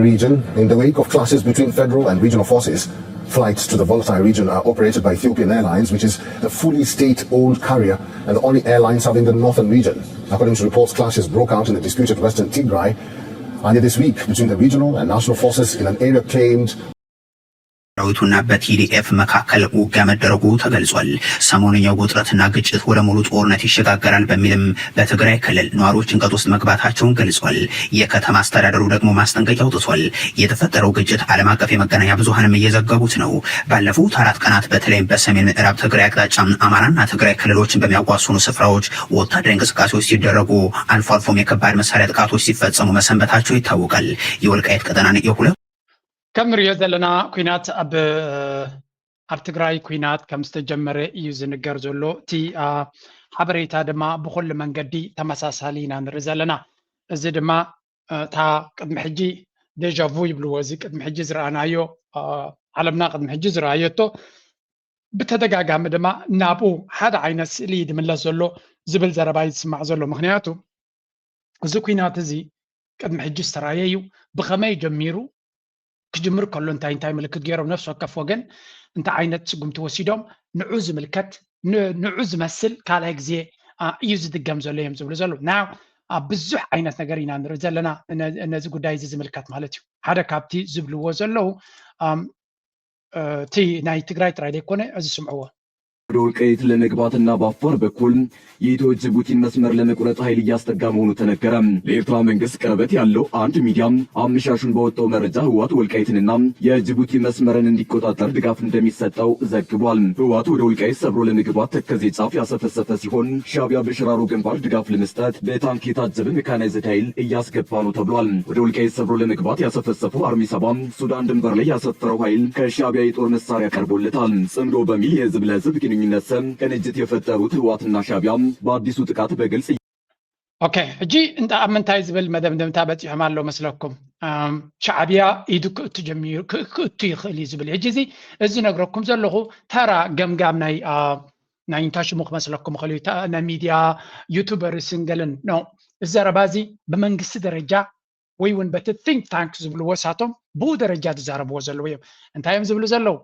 region in the wake of clashes between federal and regional forces. Flights to the volatile region are operated by Ethiopian Airlines, which is a fully state-owned carrier and the only airline serving the northern region. According to reports, clashes broke out in the disputed western Tigray earlier this week between the regional and national forces in an area claimed ሰራዊቱና በ ቲ ዲ ኤፍ መካከል ውጊያ መደረጉ ተገልጿል። ሰሞንኛው ውጥረትና ግጭት ወደ ሙሉ ጦርነት ይሸጋገራል በሚልም በትግራይ ክልል ነዋሪዎች ጭንቀት ውስጥ መግባታቸውን ገልጿል። የከተማ አስተዳደሩ ደግሞ ማስጠንቀቂያ አውጥቷል። የተፈጠረው ግጭት ዓለም አቀፍ የመገናኛ ብዙሃንም እየዘገቡት ነው። ባለፉት አራት ቀናት በተለይም በሰሜን ምዕራብ ትግራይ አቅጣጫ አማራና ትግራይ ክልሎችን በሚያዋስኑ ስፍራዎች ወታደራዊ እንቅስቃሴዎች ሲደረጉ፣ አልፎ አልፎም የከባድ መሳሪያ ጥቃቶች ሲፈጸሙ መሰንበታቸው ይታወቃል። የወልቃይት ቀጠናን የሁለ ከም ንሪኦ ዘለና ኩናት ኣብ ኣብ ትግራይ ኩናት ከም ዝተጀመረ እዩ ዝንገር ዘሎ። እቲ ሓበሬታ ድማ ብኩሉ መንገዲ ተመሳሳሊ ኢና ንርኢ ዘለና። እዚ ድማ እታ ቅድሚ ሕጂ ደጃ ቩ ይብልዎ፣ እዚ ቅድሚ ሕጂ ዝረኣናዮ፣ ዓለምና ቅድሚ ሕጂ ዝረኣየቶ፣ ብተደጋጋሚ ድማ ናብኡ ሓደ ዓይነት ስእሊ እዩ ዝምለስ ዘሎ ዝብል ዘረባ እዩ ዝስማዕ ዘሎ። ምክንያቱ እዚ ኩናት እዚ ቅድሚ ሕጂ ዝተራየ እዩ። ብኸመይ ጀሚሩ ክጅምር ከሎ እንታይ እንታይ ምልክት ገይሮም ነፍሲ ወከፍ ወገን እንታይ ዓይነት ስጉምቲ ወሲዶም ንዑ ዝምልከት ንዑ ዝመስል ካልኣይ ግዜ እዩ ዝድገም ዘሎ እዮም ዝብሉ ዘለዉ። ና ኣብ ብዙሕ ዓይነት ነገር ኢና ንርኢ ዘለና ነዚ ጉዳይ እዚ ዝምልከት ማለት እዩ። ሓደ ካብቲ ዝብልዎ ዘለዉ እቲ ናይ ትግራይ ጥራይ ዘይኮነ እዚ ስምዕዎ ወደ ወልቃይት ለመግባትና በአፋር በኩል የኢትዮ ጅቡቲን መስመር ለመቁረጥ ኃይል እያስጠጋ መሆኑ ተነገረ። ለኤርትራ መንግስት ቅርበት ያለው አንድ ሚዲያ አመሻሹን በወጣው መረጃ ህወሓት ወልቃይትንና የጅቡቲ መስመርን እንዲቆጣጠር ድጋፍ እንደሚሰጠው ዘግቧል። ህወሓት ወደ ወልቃይት ሰብሮ ለመግባት ተከዜ ጫፍ ያሰፈሰፈ ሲሆን ሻቢያ በሽራሮ ግንባር ድጋፍ ለመስጠት በታንክ የታጀበ ሜካናይዝድ ኃይል እያስገባ ነው ተብሏል። ወደ ወልቃይት ሰብሮ ለመግባት ያሰፈሰፈው አርሚ ሰባ ሱዳን ድንበር ላይ ያሰፈረው ኃይል ከሻቢያ የጦር መሳሪያ ቀርቦለታል። ጽምዶ በሚል የህዝብ ለህዝብ ግንኙነት ስም ቅንጅት የፈጠሩት ህወሓትና ሻቢያ በአዲሱ ጥቃት በግልጽ ኦኬ፣ ሕጂ እንተ ኣብ ምንታይ ዝብል መደምደምታ በጺሖም ኣሎ መስለኩም? ሻዕብያ ኢዱ ክእቱ ጀሚሩ ክእቱ ይኽእል እዩ ዝብል። ሕጂ እዚ እዚ ነግረኩም ዘለኹ ተራ ገምጋም ናይ ናይ እንታይ ሽሙ ክመስለኩም ይኽእል እዩ፣ ናይ ሚድያ ዩቱበርስን ገለን ኖ። እዚ ዘረባ እዚ ብመንግስቲ ደረጃ ወይ እውን በቲ ቲንክ ታንክ ዝብልዎ ሳቶም ብኡ ደረጃ ዝዛረብዎ ዘለዉ እዮም። እንታይ እዮም ዝብሉ ዘለዉ?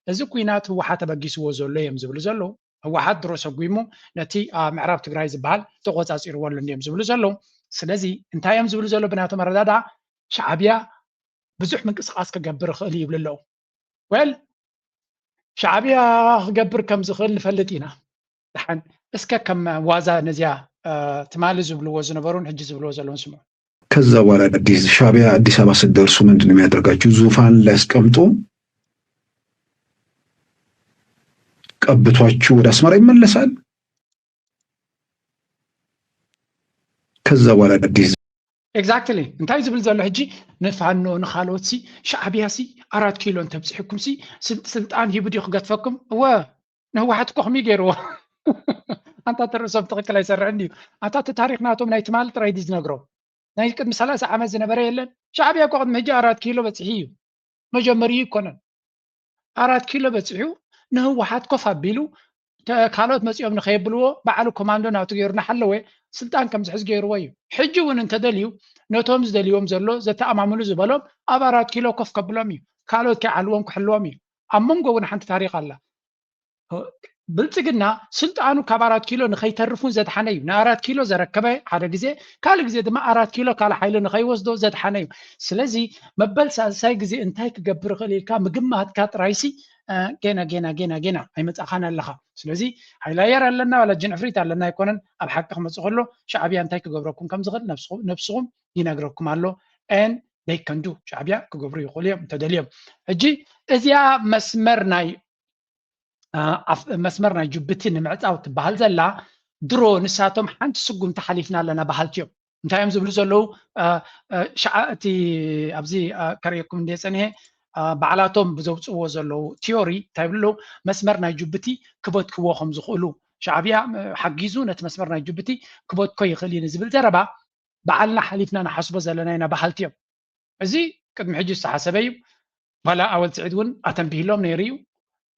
እዚ ኩናት ህወሓት ተበጊስዎ ዘሎ እዮም ዝብሉ ዘለዉ። ህወሓት ድሮ ሰጒሙ ነቲ ምዕራብ ትግራይ ዝበሃል ተቆፃፂርዎ ኣሎ እዮም ዝብሉ ዘለዉ። ስለዚ እንታይ እዮም ዝብሉ ዘለዉ? ብናቶም ኣረዳድኣ ሻዕብያ ብዙሕ ምንቅስቃስ ክገብር ይኽእል እዩ ይብሉ ኣለዉ። ወል ሻዕብያ ክገብር ከም ዝኽእል ንፈልጥ ኢና። ደሓን እስከ ከም ዋዛ ነዚያ ትማሊ ዝብልዎ ዝነበሩን ሕጂ ዝብልዎ ዘለውን ስምዑ። ከዛ በኋላ አዲስ ሻዕብያ አዲስ አበባ ስትደርሱ ምንድን ነው የሚያደርጋችሁ? ዙፋን ላይ አስቀምጦ ቀብቷችሁ ወደ አስመራ ይመለሳል። ከዛ በኋላ አዲስ ኤግዛክትሊ እንታይ ዝብል ዘሎ ሕጂ ንፋኖ ንካልኦት ሲ ሻዕብያ ሲ አራት ኪሎ እንተብፅሕኩም ሲ ስልጣን ሂቡ ድዩ ክገድፈኩም? እወ ንህወሓት እኮ ከመይ ገይርዎ? ኣንታ እቲ ርእሶም ትኽክል ኣይሰርሕን ድዩ? ኣንታ እቲ ታሪክ ናቶም ናይ ትማሊ ጥራይ ድዩ ዝነግሮም? ናይ ቅድሚ ሰላሳ ዓመት ዝነበረ የለን? ሻዕብያ እኮ ቅድሚ ሕጂ ኣራት ኪሎ በፂሑ እዩ። መጀመሪኡ ይኮነን። ኣራት ኪሎ በፂሑ ንህወሓት ኮፍ ኣቢሉ ካልኦት መፂኦም ንኸየብልዎ ባዕሉ ኮማንዶ ናቱ ገይሩ እናሓለወ ስልጣን ከም ዝሕዝ ገይርዎ እዩ። ሕጂ እውን እንተደልዩ ነቶም ዝደልዮም ዘሎ ዘተኣማምኑ ዝበሎም ኣብ ኣራት ኪሎ ኮፍ ከብሎም እዩ። ካልኦት ከይዓልዎም ክሕልዎም እዩ። ኣብ መንጎ እውን ሓንቲ ታሪክ ኣላ። ብልፅግና ስልጣኑ ካብ ኣራት ኪሎ ንኸይተርፉን ዘድሓነ እዩ። ንኣራት ኪሎ ዘረከበ ሓደ ግዜ፣ ካልእ ግዜ ድማ ኣራት ኪሎ ካልእ ሓይሊ ንኸይወስዶ ዘድሓነ እዩ። ስለዚ መበል ሳልሳይ ግዜ እንታይ ክገብር ይኽእል ኢልካ ምግማትካ ጥራይሲ ገና ገና ገና ገና ኣይመፃእኻን ኣለኻ። ስለዚ ሓይሊ ኣየር ኣለና ዋላ ጅንዕፍሪት ኣለና ኣይኮነን ኣብ ሓቂ ክመፅእ ከሎ ሻዕብያ እንታይ ክገብረኩም ከም ዝኽእል ነብስኹም ይነግረኩም ኣሎ። ን ደይከንዱ ሻዕብያ ክገብሩ ይኽእሉ እዮም እንተደልዮም። ሕጂ እዚኣ መስመር ናይ መስመር ናይ ጅቡቲ ንምዕፃው ትበሃል ዘላ ድሮ ንሳቶም ሓንቲ ስጉምቲ ሓሊፍና ኣለና በሃልቲ እዮም። እንታይ እዮም ዝብሉ ዘለዉ? እቲ ኣብዚ ከርእየኩም እንደ ፀኒሀ ባዕላቶም ብዘውፅዎ ዘለዉ ቲዮሪ እንታይ ይብሉ ኣለዉ? መስመር ናይ ጅቡቲ ክበትክዎ ከም ዝኽእሉ ሻዕብያ ሓጊዙ ነቲ መስመር ናይ ጅቡቲ ክበትኮ ይኽእል እዩ ንዝብል ዘረባ ባዕልና ሓሊፍና ንሓስቦ ዘለና ኢና በሃልቲ እዮም። እዚ ቅድሚ ሕጂ ዝተሓሰበ እዩ። ጓላ ኣወል ስዒድ እውን ኣተንቢህሎም ነይሩ እዩ።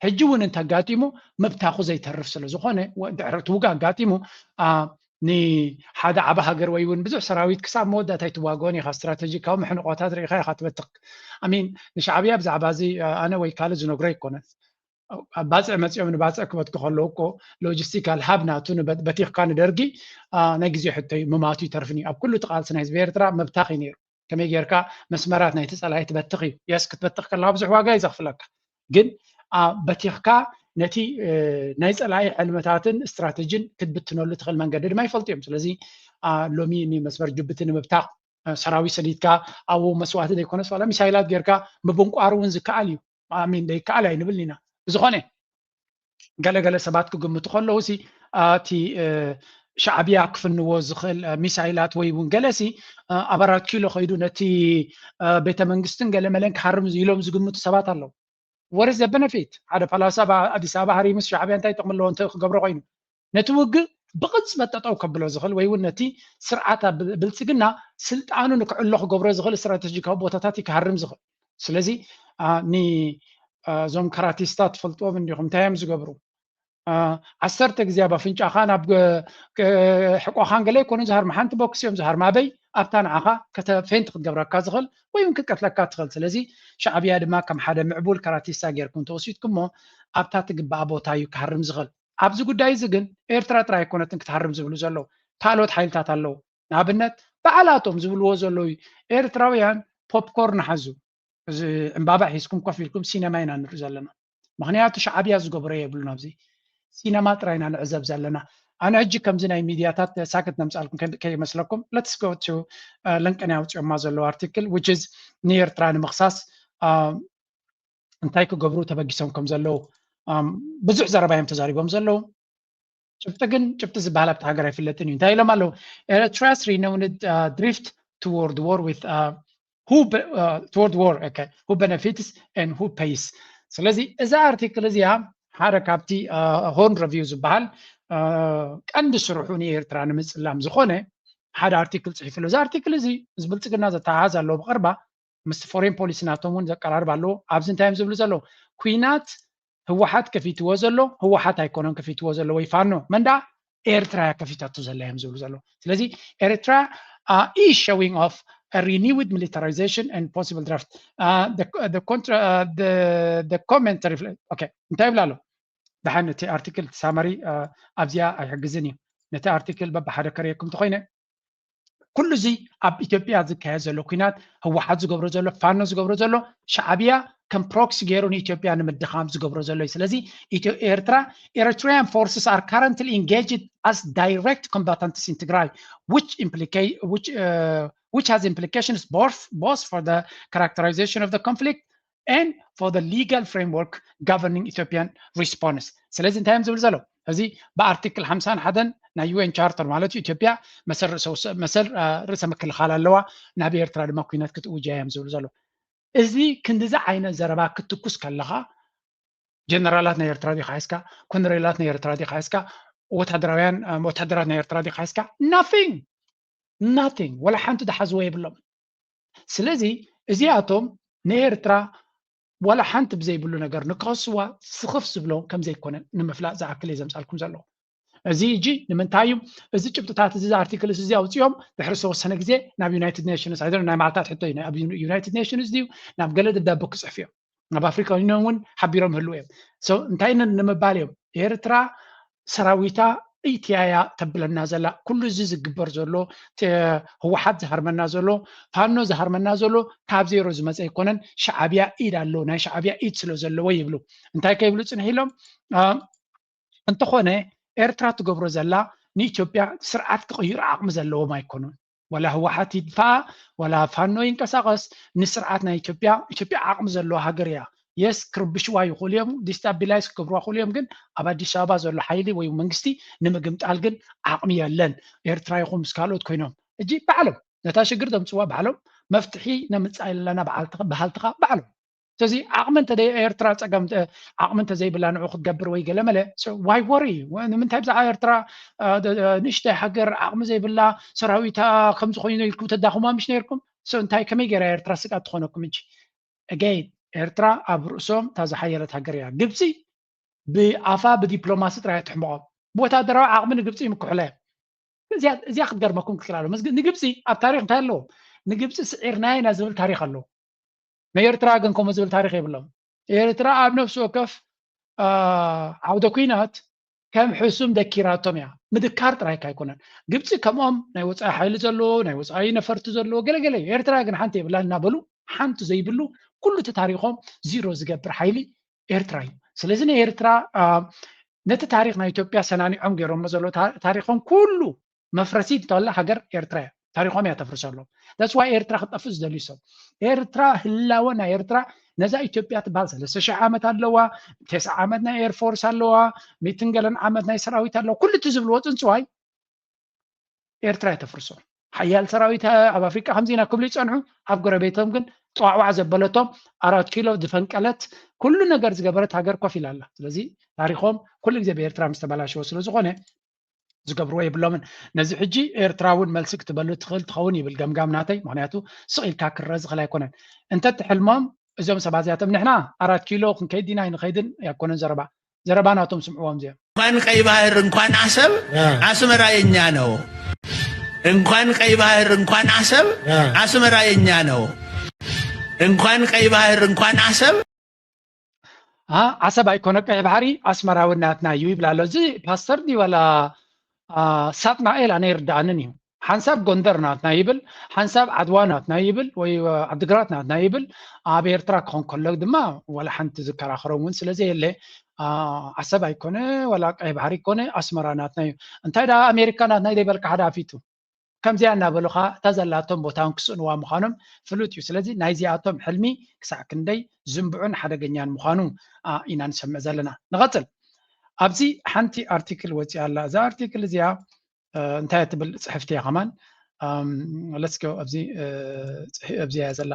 ሕጂ እውን እንተጋጢሙ ምብታኹ ዘይተርፍ ስለ ዝኾነ ድሕሪ እቲ ውጋ ኣጋጢሙ ንሓደ ዓቢ ሃገር ወይ እውን ብዙሕ ሰራዊት ክሳብ መወዳእታ ኣይትዋግኦን ኢኻ። ስትራተጂካዊ መሕንቆታት ርኢኻ ኢኻ ትበትኽ። ኣሚን ንሻዕብያ ብዛዕባ እዚ ኣነ ወይ ካልእ ዝነግሮ ኣይኮነን። ኣብ ባፅዕ መፂኦም ንባፅዕ ክበትኩ ከለዉ እኮ ሎጂስቲካል ሃብ ናቱ ንበ- በቲኽካ ንደርጊ ናይ ግዜ ሕቶ እዩ። ምማቱ ይተርፍን እዩ። ኣብ ኩሉ እቲ ቃልሲ ናይ ህዝቢ ኤርትራ ምብታኽ እዩ ነይሩ። ከመይ ጌርካ መስመራት ናይቲ ጸላኢ ትበትኽ እዩ። የስ ክትበትኽ ከለኻ ብዙሕ ዋጋ እዩ ዘኽፍለካ፣ ግን በቲኽካ ነቲ ናይ ጸላኢ ሕልምታትን ስትራተጂን ክትብትነሉ ትኽእል መንገዲ ድማ ይፈልጡ እዮም። ስለዚ ሎሚ ንመስመር ጅቡቲ ንምብታኽ ሰራዊት ሰዲድካ ኣብኡ መስዋእቲ ዘይኮነስ ዋላ ሚሳይላት ጌርካ ምብንቋር እውን ዝከኣል እዩ። ኣሚን ዘይከኣል ኣይንብል ኢና። ብዝኾነ ገለገለ ሰባት ክግምቱ ከለዉ ሲ እቲ ሻዕብያ ክፍንዎ ዝኽእል ሚሳይላት ወይ እውን ገለ ሲ ኣብ ኣራት ኪሎ ከይዱ ነቲ ቤተ መንግስትን ገለ መለን ክሃርም ኢሎም ዝግምቱ ሰባት ኣለዉ። What is the benefit? ሓደ ፓላሳ ኣዲስ ኣበባ ሃሪሙስ ሻዕብያ እንታይ ጥቕሚ ኣለዎ እንተ ክገብሮ ኮይኑ? ነቲ ውግእ ብቕጽበት ጠጠው ከብሎ ዝኽእል ወይ እውን ነቲ ስርዓት ብልጽግና ስልጣኑ ንክዕሎ ክገብሮ ዝኽእል ስትራተጂካዊ ቦታታት እዩ ክሃርም ዝኽእል። ስለዚ ንእዞም ካራቲስታ ትፈልጥዎም እንዲኹም እንታይ እዮም ዝገብሩ? ዓሰርተ ግዜ ኣብ ኣፍንጫኻ ናብ ሕቆኻን ገለ ይኮኑ ዝሃርሙ፣ ሓንቲ ቦክስ እዮም ዝሃርሙ። ኣበይ ኣብታ ንዓኻ ፌንት ክትገብረካ ዝኽእል ወይ እውን ክትቀትለካ ትኽእል። ስለዚ ሻዕብያ ድማ ከም ሓደ ምዕቡል ካራቲስታ ጌርኩም ተወሲድኩሞ ኣብታ ትግባኣ ቦታ እዩ ክሃርም ዝኽእል። ኣብዚ ጉዳይ እዚ ግን ኤርትራ ጥራይ ኣይኮነትን ክትሃርም ዝብሉ ዘለዉ፣ ካልኦት ሓይልታት ኣለዉ። ንኣብነት በዓላቶም ዝብልዎ ዘለዉ ኤርትራውያን ፖፕኮርን ሓዙ፣ እዚ ዕምባባ ሒዝኩም ኮፍ ኢልኩም ሲነማ ኢና ንርኢ ዘለና። ምክንያቱ ሻዕብያ ዝገብሮ የብሉን። ኣብዚ ሲነማ ጥራይ ኢና ንዕዘብ ዘለና። ኣነ ሕጂ ከምዚ ናይ ሚድያታት ሳክት ነምፃልኩም ከይመስለኩም፣ let's go to ለንቀን ያውፅኦማ ዘለዉ ኣርቲክል which is ንኤርትራ ንምኽሳስ እንታይ ክገብሩ ተበጊሶም ከም ዘለዉ ብዙሕ ዘረባ እዮም ተዛሪቦም ዘለዉ። ጭብጢ ግን ጭብጢ ዝበሃል ኣብቲ ሃገር ኣይፍለጥን እዩ። እንታይ ኢሎም ኣለዉ? Eritrea's renowned drift toward war with who toward war, okay, who benefits and who pays. ስለዚ እዛ ኣርቲክል እዚኣ ሓደ ካብቲ ሆርን ረቪው ዝበሃል ቀንዲ ስርሑ ንኤርትራ ንምፅላም ዝኾነ ሓደ ኣርቲክል ፅሒፉ ኣሎ። እዚ ኣርቲክል እዚ ምስ ብልፅግና ዘተሓሓዝ ኣለዎ። ብቐርባ ምስቲ ፎሬን ፖሊሲ ናቶም እውን ዘቀራርብ ኣለዎ። ኣብዚ እንታይ እዮም ዝብሉ ዘለዉ? ኩናት ህወሓት ከፊትዎ ዘሎ፣ ህወሓት ኣይኮነን ከፊትዎ ዘሎ ወይ ፋኖ፣ መን ደኣ? ኤርትራ እያ ከፊታቶ ዘላ እዮም ዝብሉ ዘለዉ። ስለዚ ኤርትራ is showing off a renewed militarization and possible draft. The commentary እንታይ ይብል ኣሎ? ደሓን እቲ ኣርቲክል ሳመሪ ኣብዚኣ ኣይሕግዝን እዩ። ነቲ ኣርቲክል በብሓደ ከርእየኩም እንተኮይነ ኩሉ እዚ ኣብ ኢትዮጵያ ዝካየድ ዘሎ ኩናት ህወሓት ዝገብሮ ዘሎ ፋኖ ዝገብሮ ዘሎ ሻዕብያ ከም ፕሮክሲ ገይሩ ንኢትዮጵያ ንምድኻም ዝገብሮ ዘሎ እዩ። ስለዚ ኤርትራ Eritrean forces are currently engaged as direct combatants in Tigray which implicate which uh, which has implications both both for the characterization of the conflict and for the legal framework governing Ethiopian response። ስለዚ እንታይ እዮም ዝብል ዘለዉ? እዚ ብኣርቲክል ሓምሳን ሓደን ናይ ዩኤን ቻርተር ማለት እዩ። ኢትዮጵያ መሰል ርእሰ መክልኻል ኣለዋ፣ ናብ ኤርትራ ድማ ኩናት ክትእውጃ እዮም ዝብሉ ዘለዉ። እዚ ክንዲዚ ዓይነት ዘረባ ክትትኩስ ከለኻ ጀነራላት ናይ ኤርትራ ዲኻ ሒዝካ፣ ኮነሬላት ናይ ኤርትራ ዲኻ ሒዝካ፣ ወታደራውያን ወታደራት ናይ ኤርትራ ዲኻ ሒዝካ? Nothing, nothing። ወላ ሓንቲ ዝሓዝዎ የብሎም። ስለዚ እዚኣቶም ንኤርትራ ዋላ ሓንቲ ብዘይብሉ ነገር ንክኸስዋ ስኽፍ ዝብሎም ከም ዘይኮነ ንምፍላጥ ዝኣክል እየ ዘምጻልኩም ዘለኹ። እዚ ሕጂ ንምንታይ እዩ እዚ ጭብጥታት እዚ ኣርቲክልስ እዚ ኣውፅኦም ድሕሪ ዝተወሰነ ግዜ ናብ ዩናይትድ ኔሽንስ ኣይደ ናይ መዓልታት ሕቶ እዩ ኣብ ዩናይትድ ኔሽንስ ድዩ ናብ ገለ ደብዳቤ ክፅሕፉ እዮም። ናብ ኣፍሪካ ዩኒዮን እውን ሓቢሮም ህልው እዮም። እንታይ ንምባል እዮም? ኤርትራ ሰራዊታ ኢትያያ ተብለና ዘላ ኩሉ እዚ ዝግበር ዘሎ ህወሓት ዝሃርመና ዘሎ ፋኖ ዝሃርመና ዘሎ ካብ ዜሮ ዝመፀ ኣይኮነን። ሻዕብያ ኢድ ኣሎ ናይ ሻዕብያ ኢድ ስለ ዘለዎ ይብሉ። እንታይ ከይብሉ ፅንሕ ኢሎም? እንተኾነ ኤርትራ ትገብሮ ዘላ ንኢትዮጵያ ስርዓት ክቕይሩ ዓቕሚ ዘለዎም ኣይኮኑን። ወላ ህወሓት ይድፋኣ ወላ ፋኖ ይንቀሳቐስ ንስርዓት ናይ ኢትዮጵያ ኢትዮጵያ ዓቕሚ ዘለዋ ሃገር እያ። የስ ክርብሽዋ ይኽእሉ እዮም፣ ዲስታቢላይዝ ክገብርዋ ይኽእሉ እዮም። ግን ኣብ ኣዲስ ኣበባ ዘሎ ሓይሊ ወይ መንግስቲ ንምግምጣል ግን ዓቕሚ የለን። ኤርትራ ይኹን ምስ ካልኦት ኮይኖም እጂ ባዕሎም ነታ ሽግር ዘምፅዋ ባዕሎም መፍትሒ ነምፃእ ኣለና በሃልትኻ ባዕሎም ስለዚ ዓቕሚ እንተ ኤርትራ ፀገም ዓቕሚ እንተ ዘይብላ ንዑ ክትገብር ወይ ገለ መለ ዋይ ወሪ ንምንታይ ብዛዕባ ኤርትራ ንእሽተይ ሃገር ዓቕሚ ዘይብላ ሰራዊታ ከምዚ ኮይኑ ኢልኩም ተዳኽማ ምሽ ነርኩም እንታይ ከመይ ገይራ ኤርትራ ስጋት ትኾነኩም እንጂ ኣገይን ኤርትራ ኣብ ርእሶም እታ ዝሓየለት ሃገር እያ ግብፂ ብኣፋ ብዲፕሎማሲ ጥራይ ትሕምቖም ብወታደራዊ ዓቕሚ ንግብፂ ይምክሑላ እዮም እዚኣ ክትገርመኩም ክትክእል ኣሎ። ንግብፂ ኣብ ታሪክ እንታይ ኣለዎ? ንግብፂ ስዒርናያ ኢና ዝብል ታሪክ ኣለዎ። ንኤርትራ ግን ከምኡ ዝብል ታሪክ የብሎም። ኤርትራ ኣብ ነፍሲ ወከፍ ዓውደ ኩናት ከም ሕሱም ደኪራቶም እያ። ምድካር ጥራይካ ኣይኮነን። ግብፂ ከምኦም ናይ ወፃኢ ሓይሊ ዘለዎ፣ ናይ ወፃኢ ነፈርቲ ዘለዎ ገለገለ እዩ። ኤርትራ ግን ሓንቲ የብላ እናበሉ ሓንቲ ዘይብሉ ኩሉ እቲ ታሪኮም ዚሮ ዝገብር ሓይሊ ኤርትራ እዩ። ስለዚ ንኤርትራ ነቲ ታሪክ ናይ ኢትዮጵያ ሰናኒዖም ገይሮሞ ዘሎ ታሪኮም ኩሉ መፍረሲ እንተላ ሃገር ኤርትራ እያ። ታሪኮም እያ ተፍርሰሎም። That's why ኤርትራ ክጠፍእ ዝደልዩ ሰብ። ኤርትራ ህላወ ናይ ኤርትራ ነዛ ኢትዮጵያ ትበሃል ሰለስተ ሽሕ ዓመት ኣለዋ፣ ተስዓ ዓመት ናይ ኤርፎርስ ኣለዋ፣ ሚትን ገለን ዓመት ናይ ሰራዊት ኣለዋ። ኩሉ እቲ ዝብልዎ ፅንፅዋይ ኤርትራ እያ ተፍርሶ። ሓያል ሰራዊት ኣብ ኣፍሪቃ ከምዚ ኢና ክብሉ ይፀንሑ፣ ኣብ ጎረቤቶም ግን ጧዕዋዕ ዘበለቶም ኣራት ኪሎ ዝፈንቀለት ኩሉ ነገር ዝገበረት ሃገር ኮፍ ኢላ ኣላ። ስለዚ ታሪኮም ኩሉ ግዜ ብኤርትራ ምስ ተበላሸወ ስለ ዝኾነ ዝገብርዎ የብሎምን። ነዚ ሕጂ ኤርትራ እውን መልሲ ክትበሉ ትኽእል ትኸውን ይብል ገምጋም ናተይ። ምክንያቱ ስቕ ኢልካ ክረአ ዝኽእል ኣይኮነን። እንተትሕልሞም እዞም ሰባት እዚኣቶም ንሕና ኣራት ኪሎ ክንከይድ ዲና ኣይንኸይድን ኣይኮነን ዘረባ ዘረባ ናቶም ስምዕዎም እዚኦም። እንኳን ቀይ ባህር እንኳን አሰብ አስመራ የኛ ነው። እንኳን ቀይ ባህር እንኳን አሰብ አስመራ የኛ ነው። እንኳን ቀይ ባህር እንኳን አሰብ ዓሰብ ኣይኮነ ቀይ ባሕሪ ኣስመራ እውን ናትና እዩ ይብል ኣሎ። እዚ ፓስተር ድዩ ዋላ ሳጥናኤል ኣነ ይርድኣንን እዩ። ሓንሳብ ጎንደር ናትና ይብል፣ ሓንሳብ ዓድዋ ናትና ይብል ወይ ዓድግራት ናትና ይብል። ኣብ ኤርትራ ክኾን ከሎ ድማ ዋላ ሓንቲ ዝከራኸሮም እውን ስለ ዘየለ ዓሰብ ኣይኮነ ዋላ ቀይ ባሕሪ ኣይኮነ ኣስመራ ናትና እዩ። እንታይ ደኣ ኣሜሪካ ናትና ዘይበልካ ሓደ ኣፊቱ ከምዚኣ እናበሉ ከዓ እታ ዘላቶም ቦታን ክስእንዋ ምዃኖም ፍሉጥ እዩ። ስለዚ ናይዚኣቶም ሕልሚ ክሳዕ ክንደይ ዝንብዑን ሓደገኛን ምዃኑ ኢና ንሰምዕ ዘለና። ንቐፅል። ኣብዚ ሓንቲ ኣርቲክል ወፂኣ ኣላ። እዛ ኣርቲክል እዚኣ እንታይ ትብል ፅሕፍቲ እያ ከማን። Let's go ኣብዚ እያ ዘላ።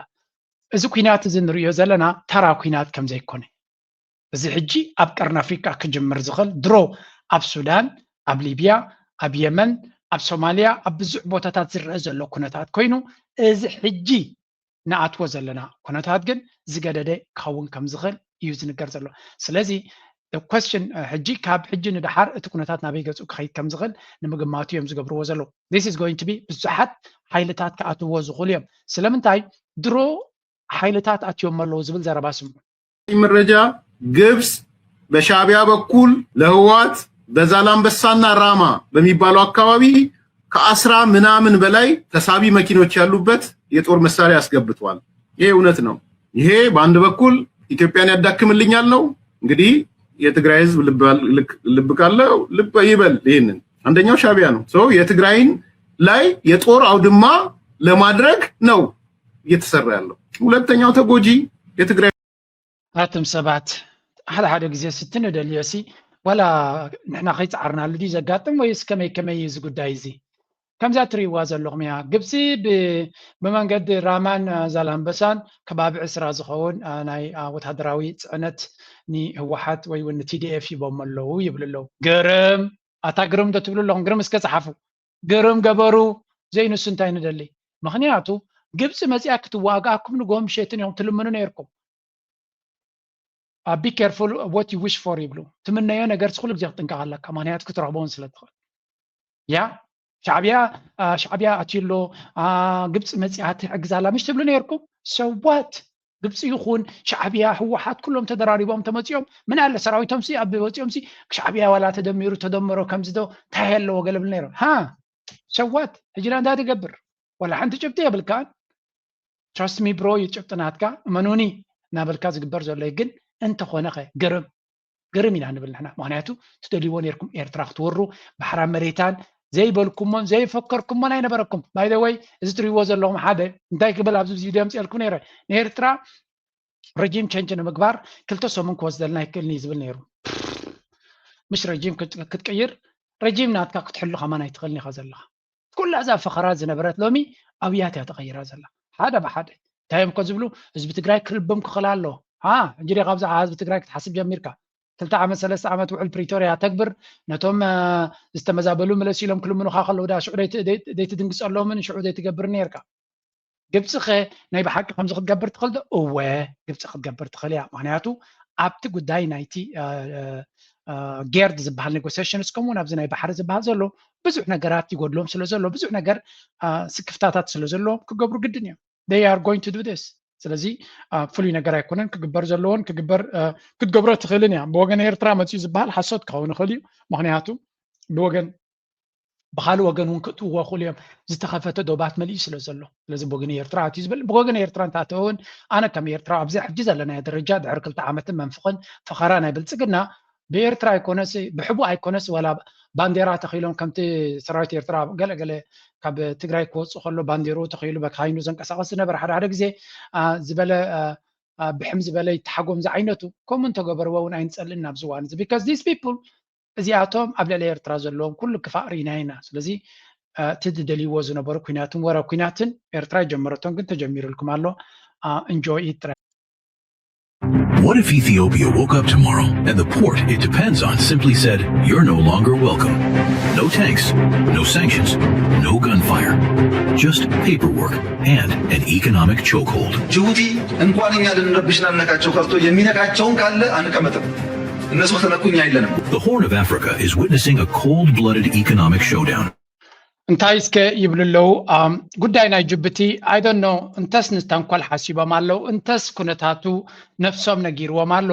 እዚ ኩናት እዚ ንሪኦ ዘለና ተራ ኩናት ከም ዘይኮነ፣ እዚ ሕጂ ኣብ ቀርኒ ኣፍሪቃ ክጅምር ዝኽእል ድሮ ኣብ ሱዳን፣ ኣብ ሊብያ፣ ኣብ የመን፣ ኣብ ሶማልያ፣ ኣብ ብዙሕ ቦታታት ዝረአ ዘሎ ኩነታት ኮይኑ፣ እዚ ሕጂ ንኣትዎ ዘለና ኩነታት ግን ዝገደደ ክኸውን ከም ዝኽእል እዩ ዝንገር ዘሎ። ስለዚ question ሕጂ ካብ ሕጂ ንደሓር እቲ ኩነታት ናበይ ገፁ ክኸይድ ከም ዝኽእል ንምግማቱ እዮም ዝገብርዎ ዘለዉ። This is going to be ብዙሓት ሓይልታት ክኣትዎ ዝኽእሉ እዮም። ስለምንታይ ድሮ ሓይልታት ኣትዮም ኣለዉ ዝብል ዘረባ ስምዑ። መረጃ ግብጽ በሻዕቢያ በኩል ለህወሓት በዛላምበሳና ራማ በሚባለው አካባቢ ከአስራ ምናምን በላይ ተሳቢ መኪኖች ያሉበት የጦር መሳሪያ አስገብቷል። ይሄ እውነት ነው። ይሄ በአንድ በኩል ኢትዮጵያን ያዳክምልኛል ነው። እንግዲህ የትግራይ ህዝብ ልብ ካለው ልብ ይበል። ይህንን አንደኛው ሻዕቢያ ነው። የትግራይን ላይ የጦር አውድማ ለማድረግ ነው እየተሰራ ያለው። ሁለተኛው ተጎጂ የትግራይ ኣቱም ሰባት ሓደ ሓደ ግዜ ስቲ ንደልዮ ሲ ዋላ ንሕና ከይፀዓርናሉ ድዩ ዘጋጥም ወይስ ከመይ ከመይ እዩ እዚ ጉዳይ እዚ? ከምዛ ትርእይዋ ዘለኹም እያ። ግብፂ ብመንገዲ ራማን ዛላምበሳን ከባቢ ዕስራ ዝኸውን ናይ ወታደራዊ ፅዕነት ንህወሓት ወይ እውን ንቲዲኤፍ ሂቦም ኣለዉ ይብሉ ኣለዉ። ግርም ኣታ ግርም ዶ ትብሉ ኣለኹም? ግርም እስከ ፀሓፉ። ግርም ገበሩ ዘይንሱ እንታይ ንደሊ? ምኽንያቱ ግብፂ መፂኣ ክትዋጋኣኩም ንጎ ምሸትን እዮም ትልምኑ ነይርኩም። Be careful what you wish for ይብሉ። ትምነዮ ነገር ኩሉ ግዜ ክትጥንቀቕ ኣለካ፣ ምኽንያቱ ክትረኽቦ እውን ስለ ትኽእል። ያ ሻዕብያ ሻዕብያ ኣትዩ ኣሎ፣ ግብፂ መፂኣ ትሕግዝ ኣላ ምሽ ትብሉ ነይርኩም። So what? ግብፂ ይኹን ሻዕብያ ህወሓት ኩሎም ተደራሪቦም ተመፂኦም ምን ኣለ ሰራዊቶም ሲ ኣብ ወፂኦም ሲ ሻዕብያ ዋላ ተደሚሩ ተደመሮ ከምዚ ዶ እንታይ ኣለዎ ገለ ብል ነይሮም ሃ So what? ሕጂ እንታይ ትገብር? ዋላ ሓንቲ ጭብጢ የብልካን። Trust me bro እዩ ጭብጢ ናትካ እመኑኒ እናበልካ ዝግበር ዘሎ ግን እንተኾነ ኸ ግርም ግርም ኢና ንብል ንሕና። ምክንያቱ ትደልይዎ ነርኩም ኤርትራ ክትወሩ ባሕራ መሬታን ዘይበልኩሞን ዘይፈከርኩሞን ኣይነበረኩም። By the way እዚ ትሪእዎ ዘለኹም ሓደ እንታይ ክብል ኣብዚ ቪድዮ ምፅኤልኩም ነይረ ንኤርትራ regime change ንምግባር ክልተ ሰሙን ክወስደልና ይክእልኒ ዝብል ነይሩ። ምሽ regime ክትቅይር regime ናትካ ክትሕሉ ከማን ኣይትኽእልን ኢኻ ዘለኻ። ኩላ እዛ ፈኸራ ዝነበረት ሎሚ ኣብያት እያ ተቐይራ ዘላ ሓደ ብሓደ። እንታይ እዮም እኮ ዝብሉ ህዝቢ ትግራይ ክልብም ክኽእል ኣሎ። ሕጂ ዲኻ ብዛዕባ ህዝቢ ትግራይ ክትሓስብ ጀሚርካ? ክልተ ዓመት ሰለስተ ዓመት ውዕል ፕሪቶርያ ተግብር ነቶም ዝተመዛበሉ ምለስ ኢሎም ክልምኑኻ ከለዉ ዳ ሽዑ ዘይትድንግፀሎምን ሽዑ ዘይትገብር ነርካ? ግብፂ ኸ ናይ ብሓቂ ከምዚ ክትገብር ትኽእል ዶ? እወ ግብፂ ክትገብር ትኽእል እያ። ምክንያቱ ኣብቲ ጉዳይ ናይቲ ጌርድ ዝበሃል ኔጎሲሽንስ ከምኡውን ኣብዚ ናይ ባሕሪ ዝበሃል ዘሎ ብዙሕ ነገራት ይጎድሎም ስለ ዘሎ ብዙሕ ነገር ስክፍታታት ስለ ዘለዎም ክገብሩ ግድን እዮም። They are going to do this። ስለዚ ፍሉይ ነገር ኣይኮነን ክግበር ዘለዎን ክግበር ክትገብሮ ትኽእልን እያ። ብወገን ኤርትራ መፅኡ ዝበሃል ሓሶት ክኸውን ይኽእል እዩ። ምክንያቱ ብወገን ብካልእ ወገን እውን ክእትውዎ ክእሉ እዮም። ዝተኸፈተ ዶባት መሊኡ ስለ ዘሎ ስለዚ ብወገን ኤርትራ ኣትዩ ዝብል ብወገን ኤርትራ እንተኣተወ እውን ኣነ ከም ኤርትራ ኣብዚ ሕጂ ዘለናዮ ደረጃ ድሕሪ ክልተ ዓመትን መንፍቕን ፈኸራ ናይ ብልፅግና ብኤርትራ ኣይኮነስ ብሕቡእ ኣይኮነስ ዋላ ባንዴራ ተኺሎም ከምቲ ሰራዊት ኤርትራ ገለገለ ካብ ትግራይ ክወፁ ከሎ ባንዴርኡ ተኺሉ በካይኑ ዘንቀሳቐስ ዝነበረ ሓደ ሓደ ግዜ ዝበለ ብሕም ዝበለ ይተሓጎም ዝዓይነቱ ከምኡ እንተገበርዎ እውን ኣይንፀልእን ኣብዚ እዋን እዚ because these people እዚኣቶም ኣብ ልዕሊ ኤርትራ ዘለዎም ኩሉ ክፋእ ርኢና ኢና። ስለዚ እቲ ዝደልይዎ ዝነበሩ ኩናትን ወረ ኩናትን ኤርትራ ይጀመረቶም ግን ተጀሚሩልኩም ኣሎ። Enjoy it ጥራይ። What if Ethiopia woke up tomorrow and the port it depends on simply said, "You're no longer welcome"? No tanks, no sanctions, no gunfire. Just paperwork and an economic chokehold. ጅቡቲ እንኳን እኛ ልንረብሽና ልነካቸው ቀርቶ የሚነካቸውን ካለ አንቀመጥም። እነሱ ከተነኩ እኛ የለንም። The Horn of Africa is witnessing a cold-blooded economic showdown. እንታይ እስከ ይብሉ ኣለዉ? ጉዳይ ናይ ጅቡቲ I don't know እንተስ ንተንኮል ሓሲቦም ኣለዉ እንተስ ኩነታቱ ነፍሶም ነጊርዎም ኣሎ።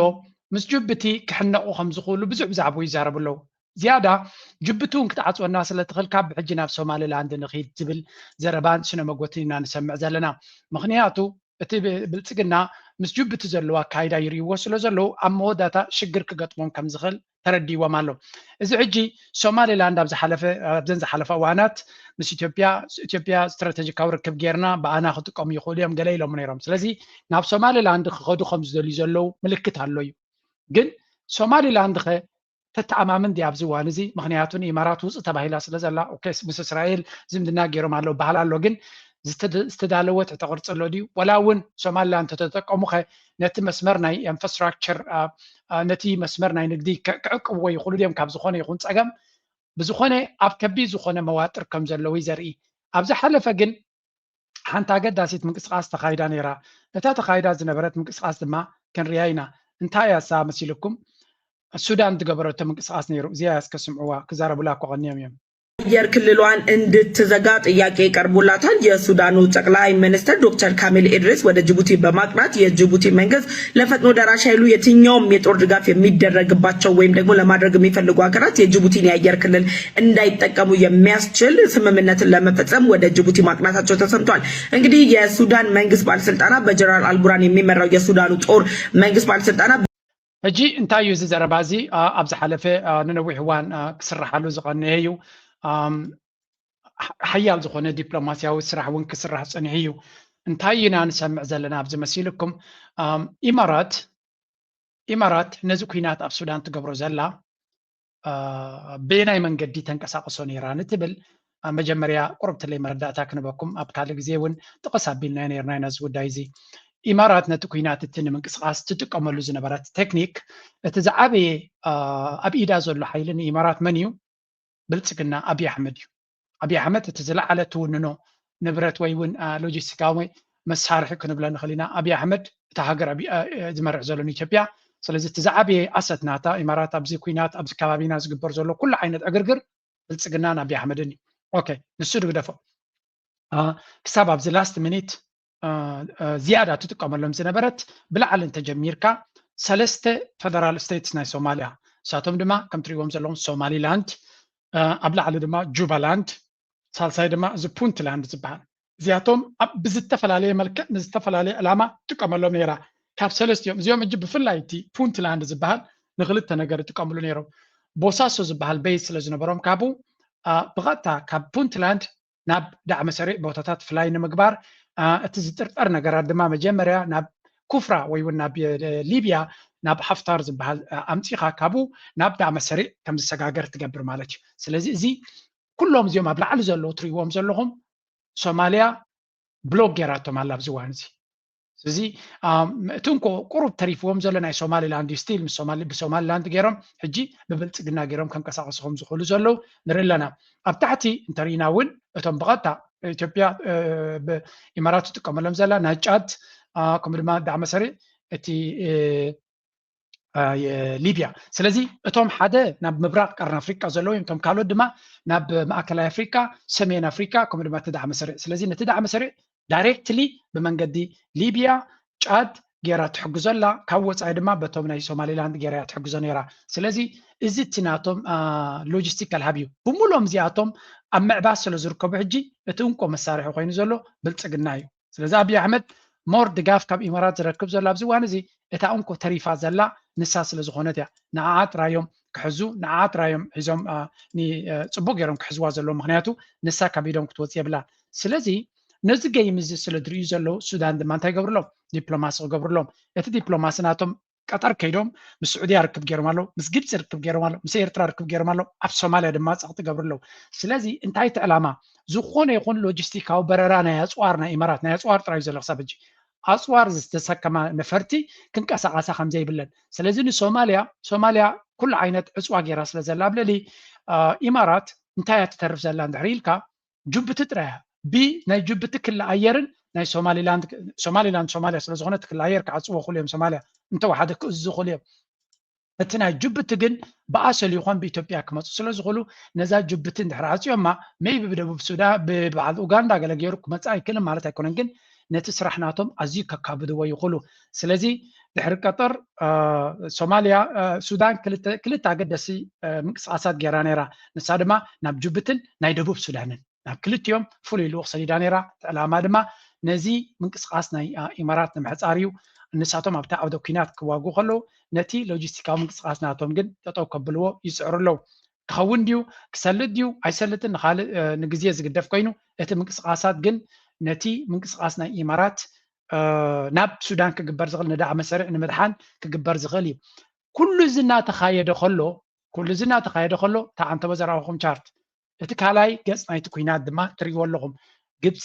ምስ ጅቡቲ ክሕነቑ ከም ዝኽእሉ ብዙሕ ብዛዕባኡ ይዛረቡ ኣለዉ። ዝያዳ ጅቡቲ እውን ክትዓፅወና ስለ ትኽእል ካብ ሕጂ ናብ ሶማሊላንድ ንኺድ ዝብል ዘረባን ስነ መጎትን ኢና ንሰምዕ ዘለና። ምኽንያቱ እቲ ብልፅግና ምስ ጅቡቲ ዘለዎ ኣካይዳ ይርእይዎ ስለ ዘለዉ ኣብ መወዳእታ ሽግር ክገጥሞም ከም ዝኽእል ተረዲዎም ኣሎ። እዚ ሕጂ ሶማሊላንድ ኣብ ዝሓለፈ ኣብዘን ዝሓለፈ እዋናት ምስ ኢትዮጵያ ኢትዮጵያ ስትራቴጂካዊ ርክብ ጌርና ብኣና ክጥቀሙ ይኽእሉ እዮም ገለ ኢሎም ነይሮም። ስለዚ ናብ ሶማሊላንድ ክኸዱ ከም ዝደልዩ ዘለዉ ምልክት ኣሎ እዩ። ግን ሶማሊላንድ ኸ ተተኣማምን ድያ ኣብዚ እዋን እዚ? ምኽንያቱ ንኢማራት ውፅእ ተባሂላ ስለ ዘላ ኦኬ፣ ምስ እስራኤል ዝምድና ገይሮም ኣለዉ በሃል ኣሎ። ግን ዝተዳለወ ትሕተ ቅርፂ ኣሎ ድዩ? ወላ እውን ሶማሊላንድ ተተጠቀሙ ኸ ነቲ መስመር ናይ ኢንፍራስትራክቸር ነቲ መስመር ናይ ንግዲ ክዕቅብዎ ይኽእሉ ድዮም? ካብ ዝኾነ ይኹን ፀገም ብዝኾነ ኣብ ከቢድ ዝኾነ መዋጥር ከም ዘለዉ ዘርኢ። ኣብ ዝሓለፈ ግን ሓንቲ ኣገዳሲት ምንቅስቃስ ተኻይዳ ነይራ። እታ ተኻይዳ ዝነበረት ምንቅስቃስ ድማ ክንሪያ ኢና። እንታይ እያ እሳ መሲልኩም? ሱዳን ዝገበረቶ ምንቅስቃስ ነይሩ። እዚኣ እስከ ስምዕዋ፣ ክዛረቡላ እኮ ቀንዮም እዮም። የር ክልሏን እንድትዘጋ ጥያቄ ቀርቦላታል። የሱዳኑ ጠቅላይ ሚኒስትር ዶክተር ካሚል ኢድሪስ ወደ ጅቡቲ በማቅናት የጅቡቲ መንግስት ለፈጥኖ ደራሽ ኃይሉ የትኛውም የጦር ድጋፍ የሚደረግባቸው ወይም ደግሞ ለማድረግ የሚፈልጉ ሀገራት የጅቡቲን የአየር ክልል እንዳይጠቀሙ የሚያስችል ስምምነትን ለመፈጸም ወደ ጅቡቲ ማቅናታቸው ተሰምቷል። እንግዲህ የሱዳን መንግስት ባለስልጣናት በጀነራል አልቡራን የሚመራው የሱዳኑ ጦር መንግስት ባለስልጣናት ሕጂ እንታይ እዩ እዚ ዘረባ እዚ? ኣብ ዝሓለፈ ንነዊሕ እዋን ክስርሓሉ ዝቐነየ እዩ። ሓያል ዝኾነ ዲፕሎማስያዊ ስራሕ እውን ክስራሕ ፀኒሑ እዩ። እንታይ ኢና ንሰምዕ ዘለና ኣብዚ መሲልኩም? ኢማራት ኢማራት ነዚ ኩናት ኣብ ሱዳን ትገብሮ ዘላ በየናይ መንገዲ ተንቀሳቅሶ ነይራ ንትብል መጀመርያ ቁርብትለይ መረዳእታ ክንበኩም ኣብ ካልእ ግዜ እውን ጥቕስ ኣቢልናዮ ነርና ኢና እዚ ጉዳይ እዚ። ኢማራት ነቲ ኩናት እቲ ንምንቅስቃስ ትጥቀመሉ ዝነበረት ቴክኒክ እቲ ዝዓበየ ኣብ ኢዳ ዘሎ ሓይሊ ንኢማራት መን እዩ? ብልፅግና ኣብይ ኣሕመድ እዩ። ኣብይ ኣሕመድ እቲ ዝለዓለ ትውንኖ ንብረት ወይ እውን ሎጂስቲካዊ መሳርሒ ክንብሎ ንኽእል ኢና። ኣብይ ኣሕመድ እታ ሃገር ዝመርሕ ዘሎ ንኢትዮጵያ። ስለዚ እቲ ዝዓበየ ኣሰት ናታ ኢማራት ኣብዚ ኩናት ኣብዚ ከባቢና ዝግበር ዘሎ ኩሉ ዓይነት ዕግርግር ብልፅግናን ኣብይ ኣሕመድን እዩ። ኦኬ ንሱ ድግደፎ። ክሳብ ኣብዚ ላስት ሚኒት ዝያዳ ትጥቀመሎም ዝነበረት ብላዕሊ እንተጀሚርካ ሰለስተ ፈደራል ስቴትስ ናይ ሶማሊያ ንሳቶም ድማ ከም ትሪእዎም ዘለኹም ሶማሊላንድ ኣብ ላዕሊ ድማ ጁባላንድ ሳልሳይ ድማ እዚ ፑንትላንድ ዝበሃል እዚኣቶም ብዝተፈላለየ መልክዕ ንዝተፈላለየ ዕላማ ትጥቀመሎም ነይራ። ካብ ሰለስቲኦም እዚኦም እጂ ብፍላይ እቲ ፑንትላንድ ዝበሃል ንክልተ ነገር ይጥቀምሉ ነይሮም። ቦሳሶ ዝበሃል ቤዝ ስለ ዝነበሮም ካብኡ ብቐጥታ ካብ ፑንትላንድ ናብ ዳዕመ ሰሪዕ ቦታታት ፍላይ ንምግባር እቲ ዝጥርጠር ነገራት ድማ መጀመርያ ናብ ኩፍራ ወይ እውን ናብ ሊብያ ናብ ሓፍታር ዝበሃል ኣምፂኻ ካብኡ ናብ ዳዕመ ሰሪዕ ከም ዝሰጋገር ትገብር ማለት እዩ። ስለዚ እዚ ኩሎም እዚኦም ኣብ ላዕሊ ዘለዉ ትሪእዎም ዘለኹም ሶማልያ ብሎክ ጌራቶም ኣላ ኣብዚ እዋን እዚ። እዚ እቲ እንኮ ቁሩብ ተሪፍዎም ዘሎ ናይ ሶማሊላንድ እዩ። ስቲል ምስ ሶማሊ ብሶማሊላንድ ገይሮም ሕጂ ብብልፅግና ገይሮም ከንቀሳቀሱ ከም ዝኽእሉ ዘለዉ ንርኢ ኣለና። ኣብ ታሕቲ እንተርኢና እውን እቶም ብቐጥታ ኢትዮጵያ ኢማራት ትጥቀመሎም ዘላ ናይ ጫት ከምኡ ድማ ዳዕመ ሰሪዕ እቲ ሊብያ። ስለዚ እቶም ሓደ ናብ ምብራቕ ቀርኒ ኣፍሪቃ ዘለዉ እዮም፣ እቶም ካልኦት ድማ ናብ ማእከላይ ኣፍሪቃ፣ ሰሜን ኣፍሪቃ፣ ከምኡ ድማ እቲ ዳዕመ ሰሪዕ። ስለዚ ነቲ ዳዕመ ሰሪዕ ዳይሬክትሊ ብመንገዲ ሊብያ፣ ጫድ ገይራ ትሕግዞ ኣላ፣ ካብ ወፃኢ ድማ በቶም ናይ ሶማሊላንድ ገይራ እያ ትሕግዞ ነይራ። ስለዚ እዚ እቲ ናቶም ሎጂስቲካል ሃብ እዩ። ብምሎም እዚኣቶም ኣብ ምዕባስ ስለ ዝርከቡ ሕጂ እቲ እንኮ መሳርሒ ኮይኑ ዘሎ ብልፅግና እዩ። ስለዚ ኣብይ ኣሕመድ ሞር ድጋፍ ካብ ኢማራት ዝረክብ ዘሎ ኣብዚ እዋን እዚ እታ እንኮ ተሪፋ ዘላ ንሳ ስለ ዝኾነት እያ። ንዓኣ ጥራዮም ክሕዙ፣ ንዓኣ ጥራዮም ሒዞም ጽቡቅ ገይሮም ክሕዝዋ ዘለዎ፣ ምክንያቱ ንሳ ካብ ኢዶም ክትወጽእ የብላን። ስለዚ ነዚ ገይም እዚ ስለ ዝርእዩ ዘለዉ ሱዳን ድማ እንታይ ይገብርሎም? ዲፕሎማሲ ክገብርሎም። እቲ ዲፕሎማሲ ናቶም ቀጠር ከይዶም ምስ ስዑድያ ርክብ ገይሮም ኣለዉ፣ ምስ ግብፂ ርክብ ገይሮም ኣለዉ፣ ምስ ኤርትራ ርክብ ገይሮም ኣለዉ፣ ኣብ ሶማልያ ድማ ፀቕጢ ይገብሩ ኣለዉ። ስለዚ እንታይ እቲ ዕላማ? ዝኾነ ይኹን ሎጂስቲካዊ በረራ ናይ ኣፅዋር ናይ ኢማራት፣ ናይ ኣፅዋር ጥራይ እዩ ዘሎ ክሳብ ሕጂ። ኣፅዋር ዝተሰከማ ነፈርቲ ክንቀሳቐሳ ከም ዘይብለን። ስለዚ ንሶማልያ፣ ሶማልያ ኩሉ ዓይነት ዕፅዋ ገይራ ስለ ዘላ ኣብ ልዕሊ ኢማራት እንታይ እያ ትተርፍ ዘላ እንድሕር ኢልካ፣ ጅቡቲ ጥራይ እያ። ብ ናይ ጅቡቲ ክሊ ኣየርን ናይ ሶማሊላንድ፣ ሶማሊላንድ ሶማልያ ስለ ዝኾነ እቲ ክሊ ኣየር ክዓፅዎ ይኽእሉ እዮም። ሶማልያ እንተወሓደ ክእዝዙ ይኽእሉ እዮም። እቲ ናይ ጅቡቲ ግን ብኣሰል ይኾን ብኢትዮጵያ ክመፁ ስለ ዝኽእሉ ነዛ ጅቡቲ እንድሕር ዓፅዮማ ሜይቢ ብደቡብ ሱዳን ብበዓል ኡጋንዳ ገለ ገይሩ ክመፅእ ኣይክእልን ማለት ኣይኮነን፣ ግን ነቲ ስራሕ ናቶም ኣዝዩ ከካብድዎ ይኽእሉ። ስለዚ ድሕሪ ቀጠር ሶማልያ ሱዳን ክልተ ኣገደሲ ምንቅስቃሳት ገይራ ነይራ። ንሳ ድማ ናብ ጅቡትን ናይ ደቡብ ሱዳንን ናብ ክልቲኦም ፍሉይ ልኡኽ ሰዲዳ ነይራ። እቲ ዕላማ ድማ ነዚ ምንቅስቃስ ናይ ኢማራት ንምሕፃር እዩ። ንሳቶም ኣብቲ ዓውደ ኲናት ክዋግኡ ከለዉ ነቲ ሎጂስቲካዊ ምንቅስቃስ ናቶም ግን ጠጠው ከብልዎ ይፅዕሩ ኣለዉ። ክኸውን ድዩ ክሰልጥ ድዩ ኣይሰልጥን ንካልእ ንግዜ ዝግደፍ ኮይኑ እቲ ምንቅስቃሳት ግን ነቲ ምንቅስቃስ ናይ ኢማራት ናብ ሱዳን ክግበር ዝኽእል ንዳዕመ ሰሪዕ ንምድሓን ክግበር ዝኽእል እዩ። ኩሉ እዚ እናተኻየደ ከሎ ኩሉ እዚ እናተኻየደ ከሎ እታ ዓንተቦ ዘርኣኹም ቻርት እቲ ካልኣይ ገፅ ናይቲ ኲናት ድማ ትርእይዎ ኣለኹም። ግብፂ፣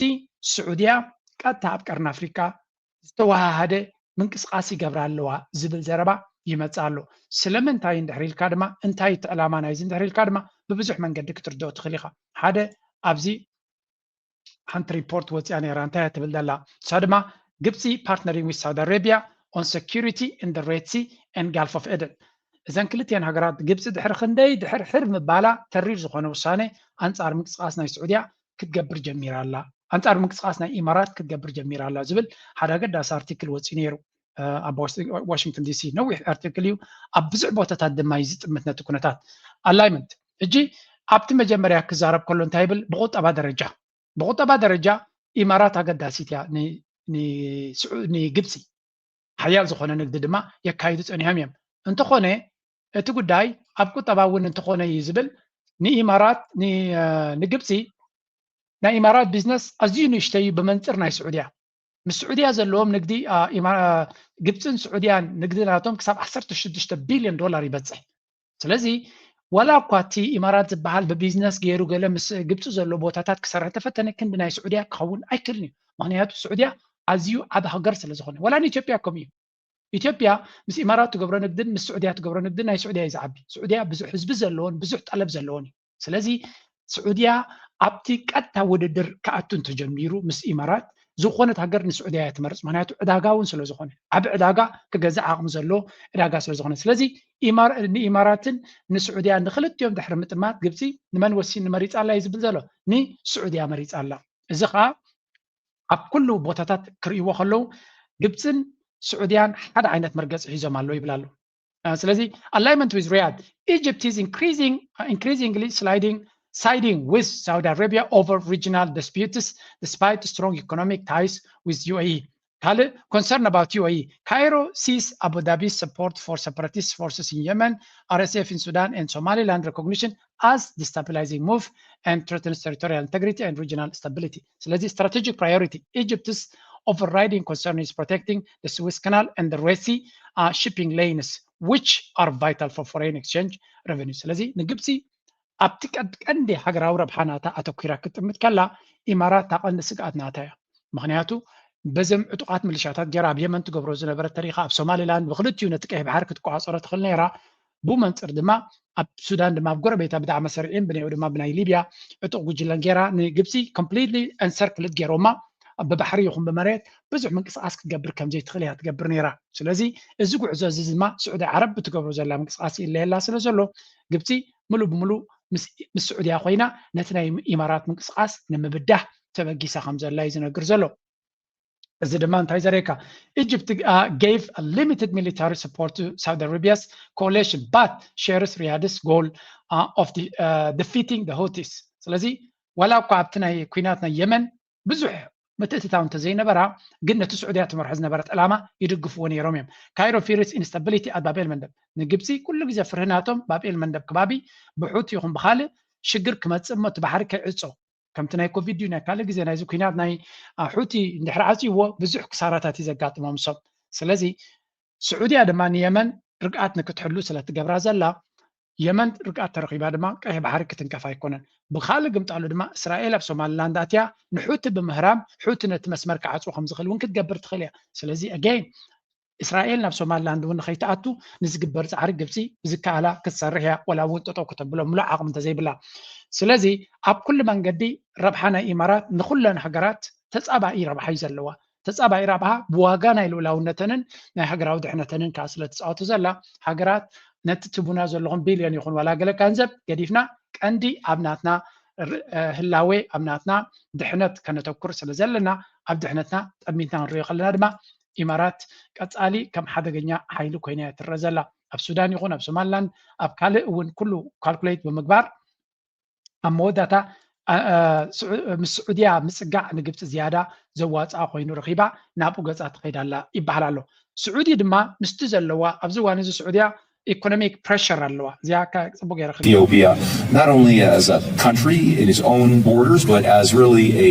ስዑድያ ቀጥታ ኣብ ቀርኒ ኣፍሪቃ ዝተወሃሃደ ምንቅስቃስ ይገብራ ኣለዋ ዝብል ዘረባ ይመፅእ ኣሎ። ስለምንታይ እንድሕር ኢልካ ድማ እንታይ እቲ ዕላማ ናይዚ እንድሕር ኢልካ ድማ ብብዙሕ መንገዲ ክትርድኦ ትኽእል ኢኻ። ሓደ ኣብዚ ሓንቲ ሪፖርት ወፂኣ ነይራ እንታይ እያ ትብል ዘላ እሳ ድማ ግብፂ partnering with Saudi Arabia on security in the Red Sea and Gulf of Aden። እዘን ክልቲአን ሃገራት ግብፂ ድሕሪ ክንደይ ድሕርሕር ምባላ ተሪር ዝኾነ ውሳነ ኣንፃር ምንቅስቃስ ናይ ስዑድያ ክትገብር ጀሚራ ኣላ። ኣንፃር ምንቅስቃስ ናይ ኢማራት ክትገብር ጀሚራ ኣላ ዝብል ሓደ ኣገዳሲ ኣርቲክል ወፂኡ ነይሩ ኣብ ዋሽንግተን ዲሲ ነዊሕ ኣርቲክል እዩ። ኣብ ብዙሕ ቦታታት ድማ እዩ ዝጥምት ነቲ ኩነታት ኣላይመንት። ሕጂ ኣብቲ መጀመርያ ክዛረብ ከሎ እንታይ ይብል? ብቁጠባ ደረጃ ብቁጠባ ደረጃ ኢማራት ኣገዳሲት እያ ንግብፂ። ሓያል ዝኾነ ንግዲ ድማ የካይዱ ፀኒሖም እዮም። እንተኾነ እቲ ጉዳይ ኣብ ቁጠባ እውን እንተኾነ እዩ ዝብል ንኢማራት ንግብፂ ናይ ኢማራት ቢዝነስ ኣዝዩ ንእሽተይ እዩ ብመንፅር ናይ ስዑድያ። ምስ ስዑድያ ዘለዎም ንግዲ ግብፅን ስዑድያን ንግዲ ናቶም ክሳብ ዓሰርተ ሽዱሽተ ቢልዮን ዶላር ይበፅሕ። ስለዚ ዋላ እኳ እቲ ኢማራት ዝበሃል ብቢዝነስ ገይሩ ገለ ምስ ግብፂ ዘሎ ቦታታት ክሰርሕ ተፈተነ ክንዲ ናይ ስዑድያ ክኸውን ኣይክእልን እዩ። ምክንያቱ ስዑድያ ኣዝዩ ዓብ ሃገር ስለ ዝኾነ ዋላ ንኢትዮጵያ ከምኡ እዩ። ኢትዮጵያ ምስ ኢማራት ትገብሮ ንግድን ምስ ስዑድያ ትገብሮ ንግድን ናይ ስዑድያ እዩ ዝዓቢ። ስዑድያ ብዙሕ ህዝቢ ዘለዎን ብዙሕ ጠለብ ዘለዎን እዩ። ስለዚ ስዑድያ ኣብቲ ቀጥታ ውድድር ክኣቱ እንተጀሚሩ ምስ ኢማራት ዝኾነት ሃገር ንስዑድያ እያ ትመርፅ። ምክንያቱ ዕዳጋ እውን ስለ ዝኾነ ዓቢ ዕዳጋ ክገዝእ ዓቕሚ ዘለዎ ዕዳጋ ስለ ዝኾነ ስለዚ ንኢማራትን ንስዑድያ ንክልቲኦም ድሕሪ ምጥማት ግብፂ ንመን ወሲኒ መሪፃ ኣላ እዩ ዝብል ዘሎ ንስዑድያ መሪፃ ኣላ። እዚ ከዓ ኣብ ኩሉ ቦታታት ክርእይዎ ከለዉ ግብፅን ስዑድያን ሓደ ዓይነት መርገፂ ሒዞም ኣለዉ ይብል ኣሎ። ስለዚ alignment with Riyadh, Egypt is increasing increasingly sliding siding with Saudi Arabia over regional disputes despite strong economic ties with U A E. ካልእ concern about U A E. Cairo sees Abu Dhabi's support for separatist forces in Yemen, R S F in Sudan and Somaliland recognition as destabilizing move and threatens territorial integrity and regional stability. ስለዚ strategic priority Egypt's overriding concern is protecting the Suez Canal and the Red Sea uh, shipping lanes, which are vital for foreign exchange revenue. ስለዚ ንግብፂ ኣብቲ ቀንዲ ሃገራዊ ረብሓ ናታ ኣተኲራ ክትጥምት ከላ ኢማራት እታ ቀንዲ ስግኣት ናታ እያ። ምክንያቱ በዘም ዕጡቓት ምልሻታት ገይራ ኣብ የመን ትገብሮ ዝነበረት ተሪኻ ኣብ ሶማሊላንድ ብክልቲኡ ነቲ ቀይሕ ባሕሪ ክትቆፃፀሮ ትኽእል ነይራ። ብኡ መንፅር ድማ ኣብ ሱዳን ድማ ኣብ ጎረቤታ ብዳዕመ ሰሪዕን ብንኡ ድማ ብናይ ሊብያ ዕጡቕ ጉጅለን ገይራ ንግብፂ completely encircled ገይሮማ። ብባሕሪ ይኹን ብመሬት ብዙሕ ምንቅስቃስ ክትገብር ከም ዘይትኽእል እያ ትገብር ነይራ። ስለዚ እዚ ጉዕዞ እዚ ድማ ስዑዲ ዓረብ ብትገብሮ ዘላ ምንቅስቃስ ይለየላ ስለ ዘሎ፣ ግብፂ ምሉእ ብምሉእ ምስ ምስ ስዑድያ ኮይና ነቲ ናይ ኢማራት ምንቅስቃስ ንምብዳህ ተበጊሳ ከም ዘላ እዩ ዝነግር ዘሎ። እዚ ድማ እንታይ ዘርእየካ? Egypt uh, gave a limited military support to Saudi Arabia's coalition, but shares Riyadh's goal uh, of the, uh, defeating the Houthis. ስለዚ ዋላ እኳ ኣብቲ ናይ ኩናት ናይ የመን ብዙሕ ምትእትታው እንተዘይነበራ፣ ግን ነቲ ስዑድያ ትመርሖ ዝነበረት ዕላማ ይድግፍዎ ነይሮም እዮም። Cairo fears instability at Bab el Mandeb። ንግብፂ ኩሉ ግዜ ፍርህናቶም ባብ ኤል መንደብ ከባቢ ብሑቲ ይኹን ብካልእ ሽግር ክመፅእ እሞ እቲ ባሕሪ ከይዕፆ፣ ከምቲ ናይ ኮቪድ ድዩ ናይ ካልእ ግዜ ናይዚ ኩናት ናይ ሑቲ እንድሕር ዓፅይዎ ብዙሕ ክሳራታት እዩ ዘጋጥሞም እሶም። ስለዚ ስዑድያ ድማ ንየመን ርግኣት ንክትሕሉ ስለ ትገብራ ዘላ፣ የመን ርግኣት ተረኺባ ድማ ቀይሕ ባሕሪ ክትንከፍ ኣይኮነን። ብካልእ ግምጣሉ ድማ እስራኤል ኣብ ሶማሊላንድ ኣትያ ንሑቲ ብምህራም ሑቲ ነቲ መስመር ክዓፅዎ ከም ዝኽእል እውን ክትገብር ትኽእል እያ። ስለዚ ኣገይን እስራኤል ናብ ሶማሊላንድ እውን ንኸይትኣቱ ንዝግበር ፃዕሪ ግብፂ ብዝከኣላ ክትሰርሕ እያ፣ ወላ እውን ጠጠው ከተብሎ ምሉእ ዓቕሚ እንተዘይብላ። ስለዚ ኣብ ኩሉ መንገዲ ረብሓ ናይ ኢማራት ንኩለን ሃገራት ተፃባኢ ረብሓ እዩ ዘለዋ። ተፃባኢ ረብሓ ብዋጋ ናይ ልኡላውነተንን ናይ ሃገራዊ ድሕነተንን ከዓ ስለ ትፃወቱ ዘላ ሃገራት ነቲ ትቡና ዘለኹም ቢልዮን ይኹን ዋላ ገለ ገንዘብ ገዲፍና ቀንዲ ኣብ ናትና ህላዌ ኣብ ናትና ድሕነት ከነተኩር ስለ ዘለና ኣብ ድሕነትና ጠሚትና ክንሪኦ ከለና ድማ ኢማራት ቀፃሊ ከም ሓደገኛ ሓይሊ ኮይና እያ ትረአ ዘላ። ኣብ ሱዳን ይኹን ኣብ ሶማሊላንድ ኣብ ካልእ እውን ኩሉ ካልኩሌት ብምግባር ኣብ መወዳእታ ምስ ስዑድያ ምፅጋዕ ንግብፂ ዝያዳ ዘዋፅኣ ኮይኑ ረኺባ ናብኡ ገፃ ትኸይድ ኣላ ይበሃል ኣሎ። ስዑዲ ድማ ምስቲ ዘለዋ ኣብዚ እዋን እዚ ስዑድያ economic pressure ኣለዋ። እዚኣ ጽቡቅ ገይረ ክል- Ethiopia, not only as a country in its own borders, but as really a,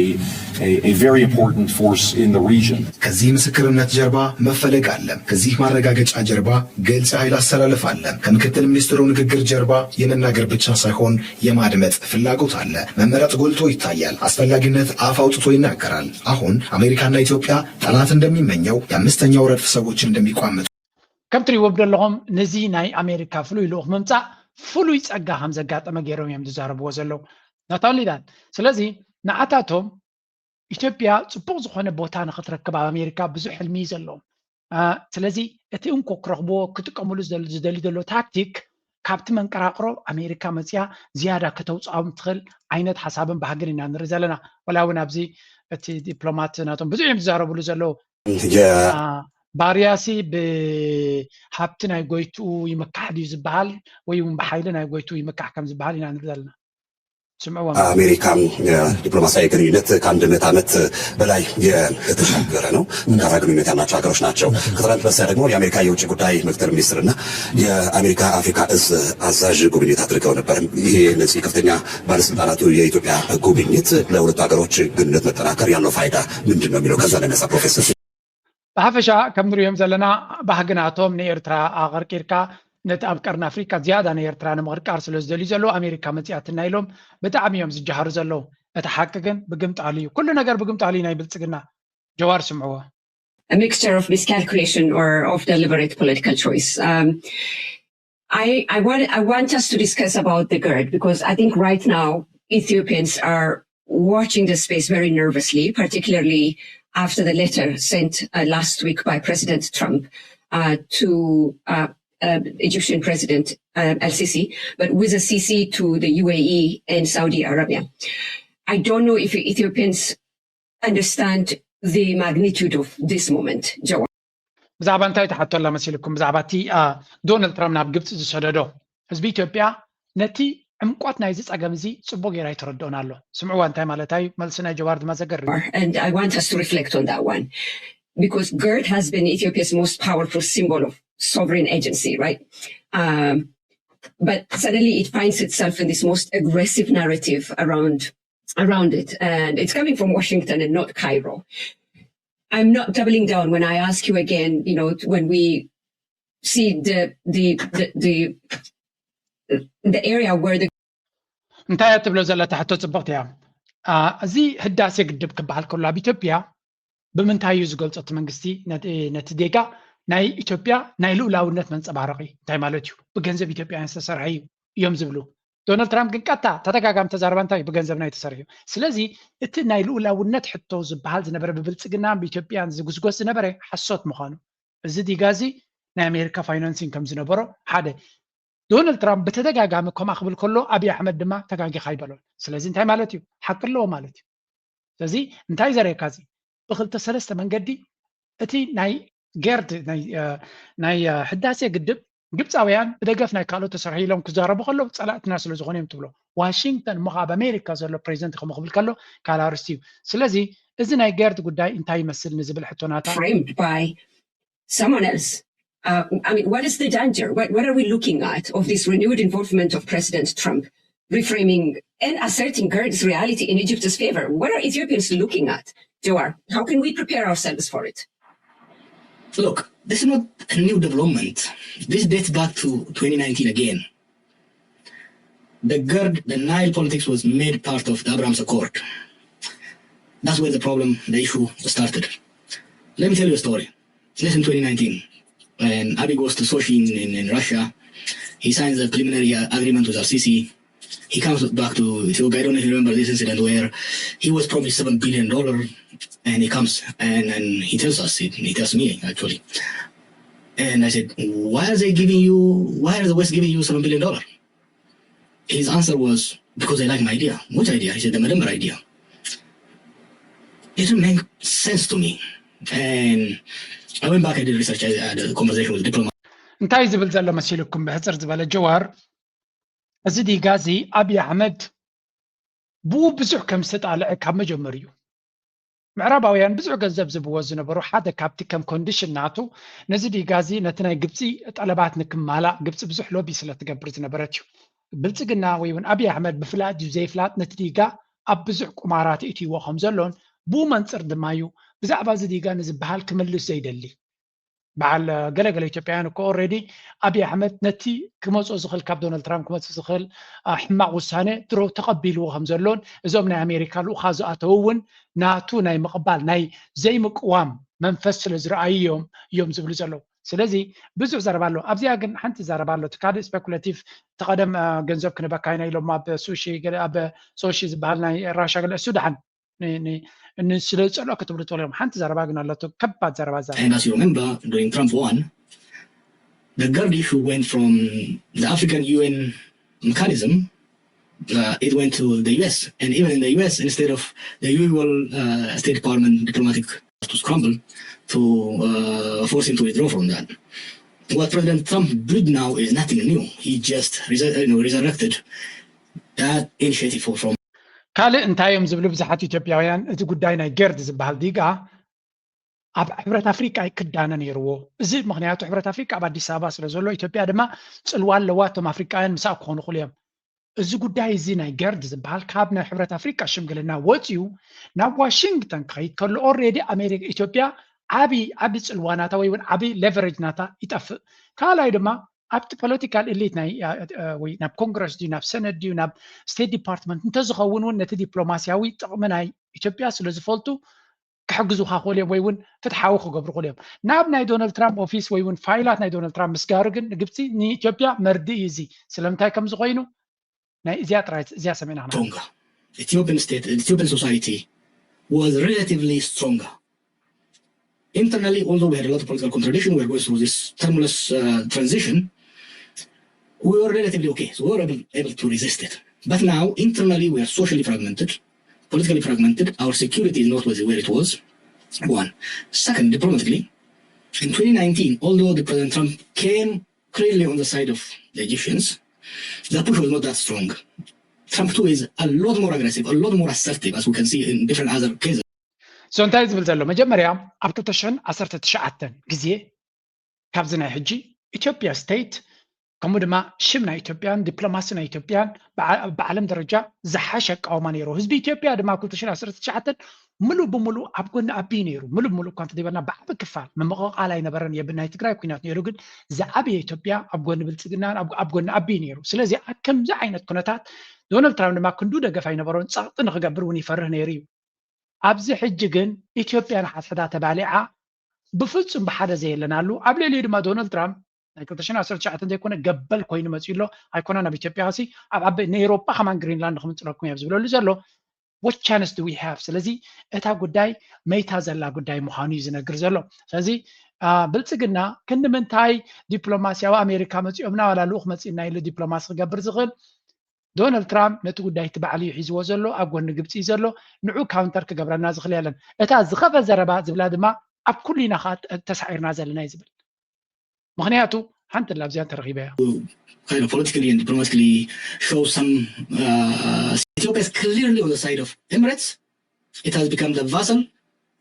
a, a very important force in the region. ከዚህ ምስክርነት ጀርባ መፈለግ አለ። ከዚህ ማረጋገጫ ጀርባ ግልጽ ኃይል አሰላለፍ አለ። ከምክትል ሚኒስትሩ ንግግር ጀርባ የመናገር ብቻ ሳይሆን የማድመጥ ፍላጎት አለ። መመረጥ ጎልቶ ይታያል። አስፈላጊነት አፍ አውጥቶ ይናገራል። አሁን አሜሪካና ኢትዮጵያ ጠላት እንደሚመኘው የአምስተኛው ረድፍ ሰዎችን እንደሚቋምጡ ከም ትሪእዎም ዘለኹም ነዚ ናይ ኣሜሪካ ፍሉይ ልኡኽ ምምፃእ ፍሉይ ፀጋ ከም ዘጋጠመ ገይሮም እዮም ዝዛረብዎ ዘለዉ። Not only that፣ ስለዚ ንዓታቶም ኢትዮጵያ ፅቡቕ ዝኾነ ቦታ ንክትረክብ ኣብ ኣሜሪካ ብዙሕ ሕልሚ እዩ ዘለዎም። ስለዚ እቲ እንኮ ክረኽብዎ ክጥቀምሉ ዝደሊ ዘሎ ታክቲክ ካብቲ መንቀራቅሮ ኣሜሪካ መፅያ ዝያዳ ከተውፅኦም ትኽእል ዓይነት ሓሳብን ባህግን ኢና ንርኢ ዘለና። ወላ እውን ኣብዚ እቲ ዲፕሎማት ናቶም ብዙሕ እዮም ዝዛረብሉ ዘለዉ። ባርያሲ ብሃብቲ ናይ ጎይትኡ ይምካሕ ድዩ ዝበሃል ወይ እውን ብሓይሊ ናይ ጎይትኡ ይምካሕ ከም ዝበሃል ኢና ንርኢ ዘለና። ስምዕዎ። ኣሜሪካ ዲፕሎማሲያዊ ግንኙነት ከአንድ ምዕተ ዓመት በላይ የተሻገረ ነው። ጠንካራ ግንኙነት ያላቸው ሀገሮች ናቸው። ከትናንት በስቲያ ደግሞ የአሜሪካ የውጭ ጉዳይ ምክትል ሚኒስትርና የአሜሪካ አፍሪካ እዝ አዛዥ ጉብኝት አድርገው ነበር። ይሄ እነዚህ ከፍተኛ ባለስልጣናቱ የኢትዮጵያ ጉብኝት ለሁለቱ ሀገሮች ግንኙነት መጠናከር ያለው ፋይዳ ምንድን ነው የሚለው ከዛ ነነሳ ፕሮፌሰር ብሓፈሻ ከም ንሪኦም ዘለና ባህግናቶም ንኤርትራ ኣቐርቂርካ ነቲ ኣብ ቀርኒ ኣፍሪካ ዝያዳ ንኤርትራ ንምቕርቃር ስለ ዝደልዩ ዘለዉ ኣሜሪካ መፂኣትና ኢሎም ብጣዕሚ እዮም ዝጀሃሩ ዘለዉ። እቲ ሓቂ ግን ብግምጣሉ እዩ። ኩሉ ነገር ብግምጣሉ እዩ ናይ ብልፅግና። ጀዋር ስምዕዎ። A mixture of miscalculation or of deliberate political choice. Um, I, I, want, I want us to discuss about the GERD because I think right now Ethiopians are watching the space very nervously, particularly after the letter sent uh, last week by President Trump uh, to uh, uh, Egyptian President uh, El Sisi, but with a C C to the U A E and Saudi Arabia. I don't know if Ethiopians understand the magnitude of this moment, Jawar. ብዛዕባ እንታይ ትሓቶ ኣላ መሲልኩም? ብዛዕባ እቲ ዶናልድ ትራምፕ ናብ ግብፂ ዝሰደዶ ህዝቢ ኢትዮጵያ ነቲ ዕምቆት ናይዚ ፀገም እዚ ፅቡቅ ገይሩ ኣይተረድኦን ኣሎ። ስምዕዋ እንታይ ማለት እዩ? መልሲ ናይ ጀዋር ድማ ዘገርም እዩ። And I want us to reflect on that one because GERD has been Ethiopia's most powerful symbol of sovereign agency, right? Um, but suddenly it finds itself in this most aggressive narrative around around it, and it's coming from Washington and not Cairo. I'm not doubling down when I ask you again, you know, when we see the the the the, the area where the እንታይ እያ ትብሎ ዘላ ሕቶ ፅብቕቲ እያ። እዚ ህዳሴ ግድብ ክበሃል ከሎ ኣብ ኢትዮጵያ ብምንታይ እዩ ዝገልፆ እቲ መንግስቲ ነቲ ዜጋ ናይ ኢትዮጵያ ናይ ልኡላውነት መንፀባረቂ እንታይ ማለት እዩ? ብገንዘብ ኢትዮጵያውያን ዝተሰርሐ እዩ እዮም ዝብሉ። ዶናልድ ትራምፕ ግን ቀጥታ ተደጋጋሚ ተዛረባ እንታይ ብገንዘብና እዩ ተሰሪሑ። ስለዚ እቲ ናይ ልኡላውነት ሕቶ ዝበሃል ዝነበረ ብብልፅግናን ብኢትዮጵያን ዝጉስጎስ ዝነበረ ሓሶት ምዃኑ፣ እዚ ዲጋ እዚ ናይ ኣሜሪካ ፋይናንሲንግ ከም ዝነበሮ ሓደ። ዶናልድ ትራምፕ ብተደጋጋሚ ከምኣ ክብል ከሎ ኣብይ ኣሕመድ ድማ ተጋጊኻ ይበሎ። ስለዚ እንታይ ማለት እዩ? ሓቂ ኣለዎ ማለት እዩ። ስለዚ እንታይ ዘርእየካ እዚ ብክልተ ሰለስተ መንገዲ እቲ ናይ ገርድ ናይ ሕዳሴ ግድብ ግብፃውያን ብደገፍ ናይ ካልኦት ተሰርሑ ኢሎም ክዛረቡ ከለዉ ፀላእትና ስለ ዝኾኑ እዮም ትብሎ። ዋሽንግተን እሞ ኣብ ኣሜሪካ ዘሎ ፕሬዚደንት ከምኡ ክብል ከሎ ካልእ ኣርእስቲ እዩ። ስለዚ እዚ ናይ ገርድ ጉዳይ እንታይ ይመስል ንዝብል ሕቶናታ framed by someone else. Uh, I mean, what is the danger? What, what are we looking at of this renewed involvement of President Trump reframing and asserting GERD's reality in Egypt's favor? What are Ethiopians looking at, Jawar? How can we prepare ourselves for it? Look, this is not a new development. This dates back to twenty nineteen again. The GERD, the Nile politics was made part of the Abraham Accord. That's where the problem, the issue started. Let me tell you a story. Listen, twenty nineteen, and Abiy goes to Sochi in, in, in Russia. He signs a preliminary agreement with Al-Sisi. He comes back to Ethiopia. I don't know if you remember this incident where he was promised seven billion dollar, and he comes and, and he tells us, he, he tells me actually. And I said, "Why are they giving you, why are the West giving you seven billion dollar?" His answer was, "Because they like my idea." "Which idea?" He said, "The Madamar idea." It didn't make sense to me. And I went back and did research. I had a conversation with a diplomat. እንታይ ዝብል ዘሎ መሲልኩም? ብሕፅር ዝበለ ጀዋር፣ እዚ ዲጋ እዚ ኣብይ ኣሕመድ ብኡ ብዙሕ ከም ዝተጣልዐ ካብ መጀመሪኡ ምዕራባውያን ብዙሕ ገንዘብ ዝብዎ ዝነበሩ ሓደ ካብቲ ከም ኮንዲሽን ናቱ ነዚ ዲጋ እዚ ነቲ ናይ ግብፂ ጠለባት ንክማላእ ግብፂ ብዙሕ ሎቢ ስለ ትገብር ዝነበረት እዩ። ብልፅግና ወይ እውን ኣብይ ኣሕመድ ብፍላጥ ድዩ ዘይፍላጥ ነቲ ዲጋ ኣብ ብዙሕ ቁማራት እትይዎ ከም ዘሎን ብኡ መንፅር ድማ እዩ ብዛዕባ እዚ ዲጋ ንዝበሃል ክምልስ ዘይደሊ። በዓል ገለገለ ኢትዮጵያውያን እኮ ኦልሬዲ ኣብይ ኣሕመድ ነቲ ክመፅኦ ዝኽእል ካብ ዶናልድ ትራምፕ ክመፅእ ዝኽእል ሕማቕ ውሳነ ድሮ ተቐቢልዎ ከም ዘሎን እዞም ናይ ኣሜሪካ ልኡኻ ዝኣተዉ እውን ናቱ ናይ ምቕባል ናይ ዘይምቅዋም መንፈስ ስለ ዝረኣዩ እዮም እዮም ዝብሉ ዘለዉ። ስለዚ ብዙሕ ዘረባ ኣሎ። ኣብዚኣ ግን ሓንቲ ዘረባ ኣሎ። እቲ ካልእ ስፔኩሌቲቭ እቲ ቀደም ገንዘብ ክንበካ ኢና ኢሎም ኣብ ሱሺ ገለ ኣብ ሶሺ ዝበሃል ናይ ራሻ ገለ እሱ ደሓን ስለ ዝፀልኦ ክትብሉ ትኽእሉ እዮም። ሓንቲ ዘረባ ግን ኣለቶ፣ ከባድ ዘረባ እዛ። And as you remember, during Trump one, the GERD issue went from the African U N mechanism, uh, it went to the U S. And even in the U S, instead of the usual uh, State Department diplomatic to scramble to uh, force him to withdraw from that. What President Trump did now is nothing new. He just resur- you know, resurrected that initiative for, from ካልእ እንታይ እዮም ዝብሉ ብዙሓት ኢትዮጵያውያን፣ እቲ ጉዳይ ናይ ገርድ ዝበሃል ዲጋ ኣብ ሕብረት ኣፍሪቃ ክዳነ ነይርዎ። እዚ ምክንያቱ ሕብረት ኣፍሪቃ ኣብ ኣዲስ ኣበባ ስለ ዘሎ ኢትዮጵያ ድማ ፅልዋ ኣለዋ፣ እቶም ኣፍሪቃውያን ምሳእ ክኾኑ ይኽእሉ እዮም። እዚ ጉዳይ እዚ ናይ ገርድ ዝበሃል ካብ ናይ ሕብረት ኣፍሪቃ ሽምግልና ወፂኡ ናብ ዋሽንግተን ክኸይድ ከሎ ኦልሬዲ ኣሜሪካ ኢትዮጵያ ዓብዪ ዓብዪ ፅልዋ ናታ ወይ እውን ዓብዪ ሌቨሬጅ ናታ ይጠፍእ። ካልኣይ ድማ ኣብቲ ፖለቲካል ኤሊት ናይ ወይ ናብ ኮንግረስ ድዩ ናብ ሰነት ድዩ ናብ ስቴት ዲፓርትመንት እንተዝኸውን እውን ነቲ ዲፕሎማስያዊ ጥቕሚ ናይ ኢትዮጵያ ስለ ዝፈልጡ ክሕግዙኻ ክኽእሉ እዮም ወይ እውን ፍትሓዊ ክገብሩ ክኽእሉ እዮም። ናብ ናይ ዶናልድ ትራምፕ ኦፊስ ወይ እውን ፋይላት ናይ ዶናልድ ትራምፕ ምስጋሩ ግን ንግብፂ ንኢትዮጵያ መርድእ እዩ። እዚ ስለምንታይ ከም ዝኾይኑ ናይ እዚኣ ጥራይ እዚኣ ሰሚዕና ክና Tonga. Ethiopian state, Ethiopian society was relatively stronger. Internally, although we had a lot of political contradiction, we were going through this tumultuous uh, transition, we were relatively okay. So we were able, able to resist it. But now, internally, we are socially fragmented, politically fragmented. Our security is not where it was. One. Second, diplomatically, in twenty nineteen, although the President Trump came clearly on the side of the Egyptians, the push was not that strong. Trump too is a lot more aggressive, a lot more assertive, as we can see in different other cases. So እንታይ ዝብል ዘሎ መጀመርያ ኣብ ክልተ ሽሕን ዓሰርተ ትሽዓተን ግዜ ካብዚ ናይ ሕጂ ኢትዮጵያ ስቴት ከምኡ ድማ ሽም ናይ ኢትዮጵያን ዲፕሎማሲ ናይ ኢትዮጵያን ብዓለም ደረጃ ዝሓሸ ኣቃውማ ነይሩ። ህዝቢ ኢትዮጵያ ድማ ኣብ ክልተ ሽሕን ዓሰርተ ትሽዓተን ምሉእ ብምሉእ ኣብ ጎኒ ኣቢይ ነይሩ። ምሉእ ብምሉእ እኳ እንተዘይበልና ብዓቢ ክፋል ምምቕቓል ኣይነበረን። የብል ናይ ትግራይ ኩናት ነይሩ፣ ግን ዝዓበየ ኢትዮጵያ ኣብ ጎኒ ብልፅግናን ኣብ ጎኒ ኣቢይ ነይሩ። ስለዚ ኣብ ከምዚ ዓይነት ኩነታት ዶናልድ ትራምፕ ድማ ክንዱ ደገፍ ኣይነበሮን። ፀቕጢ ንክገብር እውን ይፈርህ ነይሩ እዩ። ኣብዚ ሕጂ ግን ኢትዮጵያ ንሓድሕዳ ተባሊዓ ብፍፁም ብሓደ ዘየለናሉ ኣብ ልዕሊኡ ድማ ዶናልድ ትራምፕ ናይ ክልተ ሽሕን ዓሰርተ ትሽዓተን ዘይኮነ ገበል ኮይኑ መፅኡ ኣሎ። ኣይኮነን ኣብ ኢትዮጵያ ሲ ኣብ ዓበ ንኤሮጳ ከማን ግሪንላንድ ክምፅለኩም እየ ኣብ ዝብለሉ ዘሎ። What chance do we have? ስለዚ እታ ጉዳይ መይታ ዘላ ጉዳይ ምዃኑ እዩ ዝነግር ዘሎ። ስለዚ ብልፅግና ክንዲ ምንታይ ዲፕሎማሲያዊ ኣሜሪካ መፂኦምና ዋላ ልኡኽ መፂእና ኢሉ ዲፕሎማሲ ክገብር ዝኽእል ዶናልድ ትራምፕ ነቲ ጉዳይ እቲ ባዕሉ እዩ ሒዝዎ ዘሎ፣ ኣብ ጎኒ ግብፂ እዩ ዘሎ፣ ንዑ ካውንተር ክገብረና ዝኽእል የለን። እታ ዝኸፈ ዘረባ ዝብላ ድማ ኣብ ኩሉ ኢና ከዓ ተሳዒርና ዘለና እዩ ዝብል። ምኽንያቱ ሓንቲ ላብዚያን ተረኺበ እያ። Kind of politically and diplomatically show some uh, Ethiopia is clearly on the side of Emirates. It has become the vassal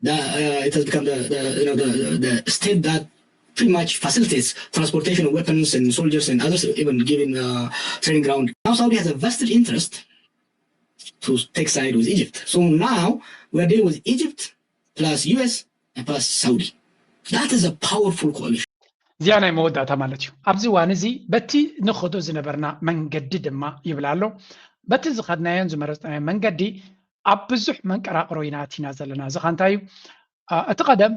that uh, it has become the, the you know the, the state that pretty much facilitates transportation of weapons and soldiers and others, even giving uh, training ground. Now Saudi has a vested interest to take side with Egypt. So now we are dealing with Egypt plus U S and plus Saudi. That is a powerful coalition. እዚኣ ናይ መወዳእታ ማለት እዩ። ኣብዚ እዋን እዚ በቲ ንኸዶ ዝነበርና መንገዲ ድማ ይብል ኣሎ። በቲ ዝኸድናዮን ዝመረፅናዮ መንገዲ ኣብ ብዙሕ መንቀራቕሮ ኢና ኣቲና ዘለና። እዚ ኸ እንታይ እዩ? እቲ ቀደም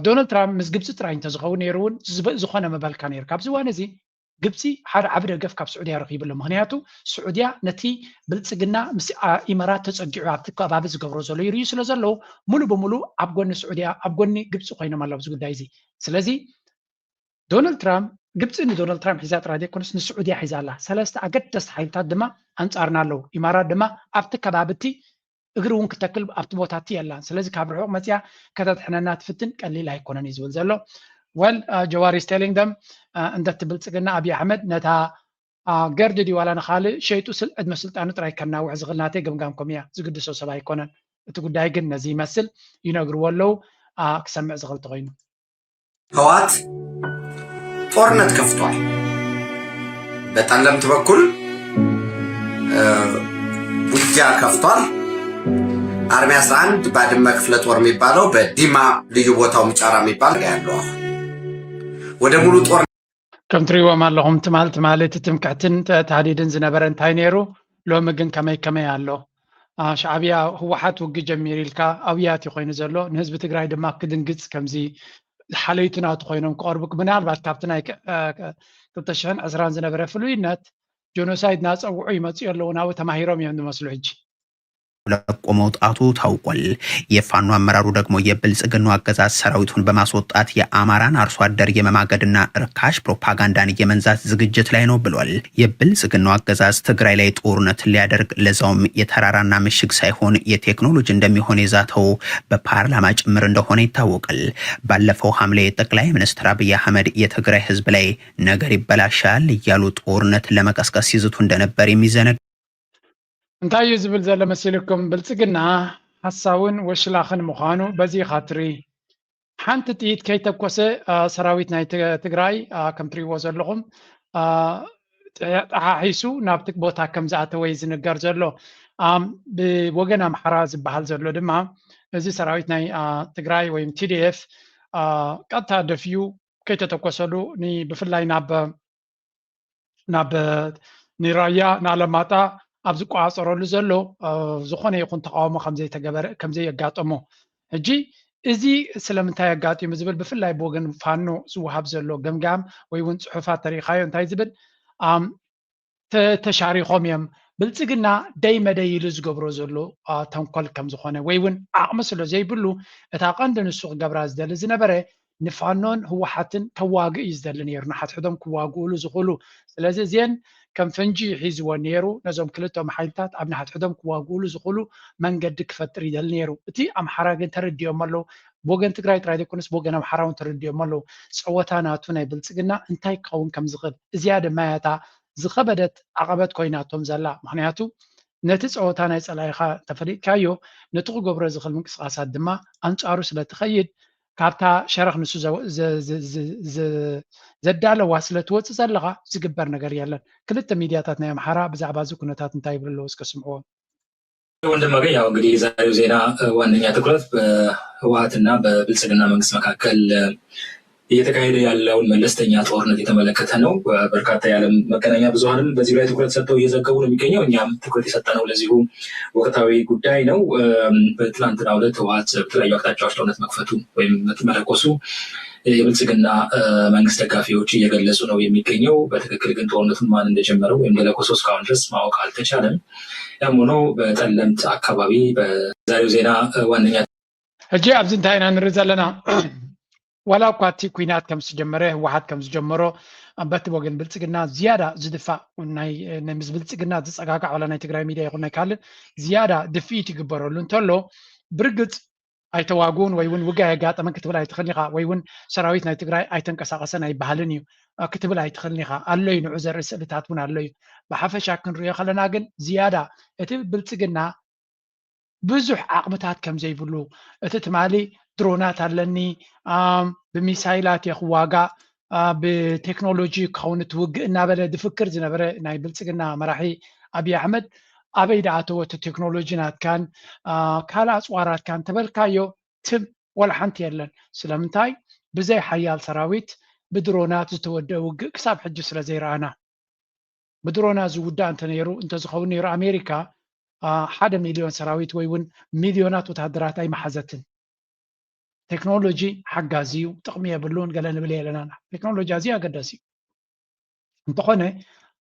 ዶናልድ ትራምፕ ምስ ግብፂ ጥራይ እንተዝኸውን ነይሩ እውን ዝኾነ ምበልካ ነይሩ። ካብዚ እዋን እዚ ግብፂ ሓደ ዓቢ ደገፍ ካብ ስዑድያ ረኺቡ ኣሎ። ምኽንያቱ ስዑድያ ነቲ ብልፅግና ምስ ኢመራት ተፀጊዑ ኣብቲ ከባቢ ዝገብሮ ዘሎ ይርእዩ ስለ ዘለዉ ሙሉ ብሙሉ ኣብ ጎኒ ስዑድያ ኣብ ጎኒ ግብፂ ኮይኖም ኣለዉ ኣብዚ ጉዳይ እዚ። ስለዚ ዶናልድ ትራምፕ ግብፂ ንዶናልድ ትራምፕ ሒዛ ጥራይ ዘይኮነስ ንስዑድያ ሒዛ ኣላ። ሰለስተ ኣገደስቲ ሓይልታት ድማ ኣንፃርና ኣለዉ። ኢማራት ድማ ኣብቲ ከባቢ እቲ እግሪ እውን ክተክል ኣብቲ ቦታ እቲ የላን። ስለዚ ካብ ርሑቕ መፅያ ከተድሕነና ትፍትን ቀሊል ኣይኮነን እዩ ዝብል ዘሎ። Well ጀዋር is telling them እንደቲ ብልፅግና ኣብይ ኣሕመድ ነታ ገርድ ድዩ ዋላ ንኻልእ ሸይጡ ዕድመ ስልጣኑ ጥራይ ከናውሕ ዝኽእል ናተይ ገምጋም ከም እያ። ዝግድሶ ሰብ ኣይኮነን። እቲ ጉዳይ ግን ነዚ ይመስል። ይነግርዎ ኣለዉ ክሰምዕ ዝኽእል ተኾይኑ። ህወሓት ጦርነት ከፍቷል። በጠለምት በኩል ውጊያ ከፍቷል። አርሚ አስራ አንድ ባድመ ክፍለ ጦር የሚባለው በዲማ ልዩ ቦታው ምጫራ የሚባል ያለው አሁን ወደ ሙሉ ጦር ከም ትሪእዎም ኣለኹም ትማል ትማሊ እቲ ትምክሕትን ተህዲድን ዝነበረ እንታይ ነይሩ? ሎሚ ግን ከመይ ከመይ ኣሎ? ሻዕብያ ህወሓት ውግ ጀሚር ኢልካ ኣብያት እዩ ኮይኑ ዘሎ። ንህዝቢ ትግራይ ድማ ክድንግፅ ከምዚ ሓለይቱ ናቱ ኮይኖም ክቐርቡ ምናልባት ካብቲ ናይ ክልተ ሽሕን ዕስራን ዝነበረ ፍሉይነት ጆኖሳይድ ናፀውዑ ይመፅኡ ኣለዉ ናብኡ ተማሂሮም እዮም ዝመስሉ ሕጂ። ለቆ መውጣቱ ታውቋል። የፋኖ አመራሩ ደግሞ የብልጽግናው አገዛዝ ሰራዊቱን በማስወጣት የአማራን አርሶ አደር የመማገድና ርካሽ ፕሮፓጋንዳን የመንዛት ዝግጅት ላይ ነው ብሏል። የብልጽግናው አገዛዝ ትግራይ ላይ ጦርነት ሊያደርግ ለዛውም የተራራና ምሽግ ሳይሆን የቴክኖሎጂ እንደሚሆን የዛተው በፓርላማ ጭምር እንደሆነ ይታወቃል። ባለፈው ሐምሌ ጠቅላይ ሚኒስትር አብይ አህመድ የትግራይ ህዝብ ላይ ነገር ይበላሻል እያሉ ጦርነት ለመቀስቀስ ሲዝቱ እንደነበር የሚዘነጋ እንታይ እዩ ዝብል ዘሎ መሲልኩም? ብልጽግና ሓሳውን ወሽላኽን ምዃኑ በዚ ኢኻ ትርኢ። ሓንቲ ጥይት ከይተኮሰ ሰራዊት ናይ ትግራይ ከም ትሪእዎ ዘለኹም ጠሓሒሱ ናብቲ ቦታ ከም ዝኣተወ እዩ ዝንገር ዘሎ። ብወገን ኣምሓራ ዝበሃል ዘሎ ድማ እዚ ሰራዊት ናይ ትግራይ ወይም ቲዲኤፍ ቀጥታ ደፊኡ ከይተተኮሰሉ ብፍላይ ናብ ናብ ንራያ ንኣለማጣ ኣብ ዝቆፃፀረሉ ዘሎ ዝኾነ ይኹን ተቃውሞ ከምዘየጋጠሞ ሕጂ እዚ ስለምንታይ ኣጋጢሙ ዝብል ብፍላይ ብወገን ፋኖ ዝወሃብ ዘሎ ገምጋም ወይ እውን ፅሑፋት ተሪኢኻዮ እንታይ ዝብል ተሻሪኾም እዮም ብልፅግና ደይ መደይ ኢሉ ዝገብሮ ዘሎ ተንኮል ከምዝኾነ ወይ እውን ዓቕሚ ስለ ዘይብሉ እታ ቀንዲ ንሱ ክገብራ ዝደሊ ዝነበረ ንፋኖን ህወሓትን ከዋግእ እዩ ዝደሊ ነይሩ ንሓድሕዶም ክዋግእሉ ዝኽእሉ ስለዚ እዚአን ከም ፈንጂ ሒዝዎ ነይሩ ነዞም ክልቶም ሓይልታት ኣብ ንሓድሕዶም ክዋግእሉ ዝኽእሉ መንገዲ ክፈጥር ይደሊ ነይሩ እቲ ኣምሓራ ግን ተረዲኦም ኣለዉ ብወገን ትግራይ ጥራይ ዘይኮነስ ብወገን ኣምሓራ እውን ተረዲኦም ኣለዉ ፀወታ ናቱ ናይ ብልፅግና እንታይ ክኸውን ከም ዝኽእል እዚኣ ድማ እያ እታ ዝኸበደት ዓቐበት ኮይናቶም ዘላ ምኽንያቱ ነቲ ፀወታ ናይ ፀላኢኻ እንተፈሊጥካዮ ነቲ ክገብሮ ዝኽእል ምንቅስቃሳት ድማ ኣንፃሩ ስለ ትኸይድ ካብታ ሸረኽ ንሱ ዘዳለዋ ስለ ትወፅእ ዘለኻ ዝግበር ነገር የለን። ክልተ ሚድያታት ናይ ኣምሓራ ብዛዕባ እዚ ኩነታት እንታይ ይብሉ ኣለዉ እስከ ስምዕዎ። ወንድማገኝ ያው እንግዲህ የዛሬው ዜና ዋነኛ ትኩረት በህወሓትና በብልጽግና መንግስት መካከል እየተካሄደ ያለውን መለስተኛ ጦርነት የተመለከተ ነው። በርካታ የዓለም መገናኛ ብዙሀንም በዚህ ላይ ትኩረት ሰጥተው እየዘገቡ ነው የሚገኘው። እኛም ትኩረት የሰጠነው ለዚሁ ወቅታዊ ጉዳይ ነው። በትናንትናው ዕለት ህወሓት በተለያዩ አቅጣጫዎች ጦርነት መክፈቱ ወይም መለኮሱ የብልጽግና መንግስት ደጋፊዎች እየገለጹ ነው የሚገኘው። በትክክል ግን ጦርነቱን ማን እንደጀመረው ወይም እንደለኮሰው እስካሁን ድረስ ማወቅ አልተቻለም። ያም ሆኖ በጠለምት አካባቢ በዛሬው ዜና ዋነኛ ሕጂ ኣብዚ እንታይ ኢና ንርኢ ዘለና? ዋላ እኳ እቲ ኩናት ከም ዝጀመረ፣ ህወሓት ከም ዝጀመሮ፣ በቲ ወገን ብልጽግና ዝያዳ ዝድፋእ ናይ፣ ናይ ምስ ብልጽግና ዝጸጋጋዕ ዋላ ናይ ትግራይ ሚድያ ይኹን ናይ ካልእ ዝያዳ ድፍኢት ይግበረሉ እንተሎ፣ ብርግጽ ኣይተዋግኡን ወይ እውን ውግእ ኣየጋጠመን ክትብል ኣይትኽእልን ኢኻ፣ ወይ እውን ሰራዊት ናይ ትግራይ ኣይተንቀሳቐሰን ኣይበሃልን እዩ ክትብል ኣይትኽእልን ኢኻ። ኣሎ እዩ፣ ንዑ ዘርኢ ስእልታት እውን ኣሎ እዩ። ብሓፈሻ ክንሪኦ ከለና ግን ዝያዳ እቲ ብልጽግና ብዙሕ ዓቕምታት ከም ዘይብሉ፣ እቲ ትማሊ ድሮናት ኣለኒ፣ ብሚሳይላት እየ ክዋጋእ፣ ብቴክኖሎጂ ክኸውን እቲ ውግእ እናበለ ዝፍክር ዝነበረ ናይ ብልጽግና መራሒ ኣብይ ኣሕመድ ኣበይ ደኣተወ እቲ ቴክኖሎጂ ናትካን ካልእ ኣፅዋራትካን ተበልካዮ ትም ወላ ሓንቲ የለን። ስለምንታይ? ብዘይ ሓያል ሰራዊት ብድሮናት ዝተወደአ ውግእ ክሳብ ሕጂ ስለ ዘይረኣና። ብድሮናት ዝውዳእ እንተነይሩ እንተዝኸውን ነይሩ ኣሜሪካ ሓደ ሚልዮን ሰራዊት ወይ እውን ሚልዮናት ወታደራት ኣይመሓዘትን። ቴክኖሎጂ ሓጋዚ እዩ፣ ጥቕሚ የብሉን ገለ ንብል የለና። ቴክኖሎጂ ኣዝዩ ኣገዳሲ እዩ። እንተኾነ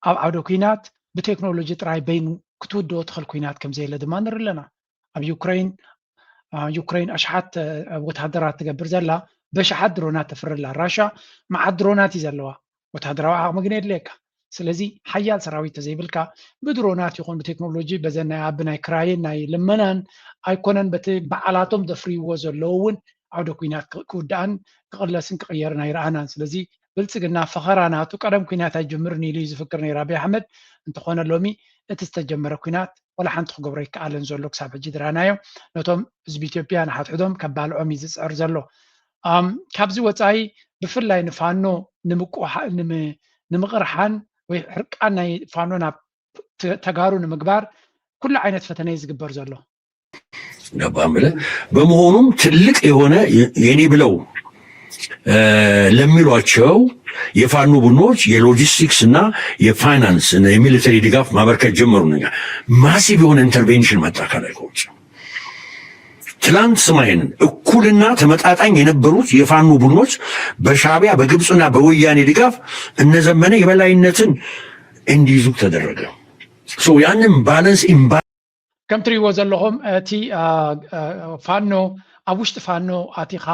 ኣብ ዓውደ ኩናት ብቴክኖሎጂ ጥራይ በይኑ ክትውድኦ ትኽእል ኩናት ከም ዘየለ ድማ ንርኢ ኣለና። ኣብ ዩክሬን ዩክሬን ኣሽሓት ወታደራት ትገብር ዘላ በሽሓት ድሮናት ተፍርላ። ራሻ መዓት ድሮናት እዩ ዘለዋ፣ ወታደራዊ ዓቕሚ ግን የድልየካ። ስለዚ ሓያል ሰራዊት ተዘይብልካ ብድሮናት ይኹን ብቴክኖሎጂ በዘን ናይ ኣብ ናይ ክራይን ናይ ልመናን ኣይኮነን በቲ በዓላቶም ዘፍርይዎ ዘለዉ እውን ዓውደ ኩናት ክውዳእን ክቕለስን ክቕየርን ኣይረኣናን። ስለዚ ብልጽግና ፈኸራ ናቱ ቀደም ኩናት ኣይጅምርን ኢሉ እዩ ዝፍክር ነይሩ ኣብይ ኣሕመድ። እንተኾነ ሎሚ እቲ ዝተጀመረ ኩናት ወላ ሓንቲ ክገብሮ ይከኣልን ዘሎ ክሳብ ሕጂ ዝረኣናዮ ነቶም ህዝቢ ኢትዮጵያ ንሓድሕዶም ከባልዖም እዩ ዝፅዕር ዘሎ። ካብዚ ወፃኢ ብፍላይ ንፋኖ ንምቅርሓን ወይ ሕርቃን ናይ ፋኖ ናብ ተጋሩ ንምግባር ኩሉ ዓይነት ፈተነ እዩ ዝግበር ዘሎ። ገባ ምለ በመሆኑም ትልቅ የሆነ የኔ ብለው ለሚሏቸው የፋኖ ቡድኖች የሎጂስቲክስ እና የፋይናንስ እና የሚሊተሪ ድጋፍ ማበርከት ጀመሩ። ነገር ማሲቭ የሆነ ኢንተርቬንሽን መጣ ከላይ ከውጭ። ትላንት ስማይን እኩልና ተመጣጣኝ የነበሩት የፋኖ ቡድኖች በሻቢያ በግብፅና በወያኔ ድጋፍ እነዘመነ የበላይነትን እንዲይዙ ተደረገ። ያንን ባለንስ ኢምባ ከም ትሪእዎ ዘለኹም እቲ ፋኖ ኣብ ውሽጢ ፋኖ ኣቲኻ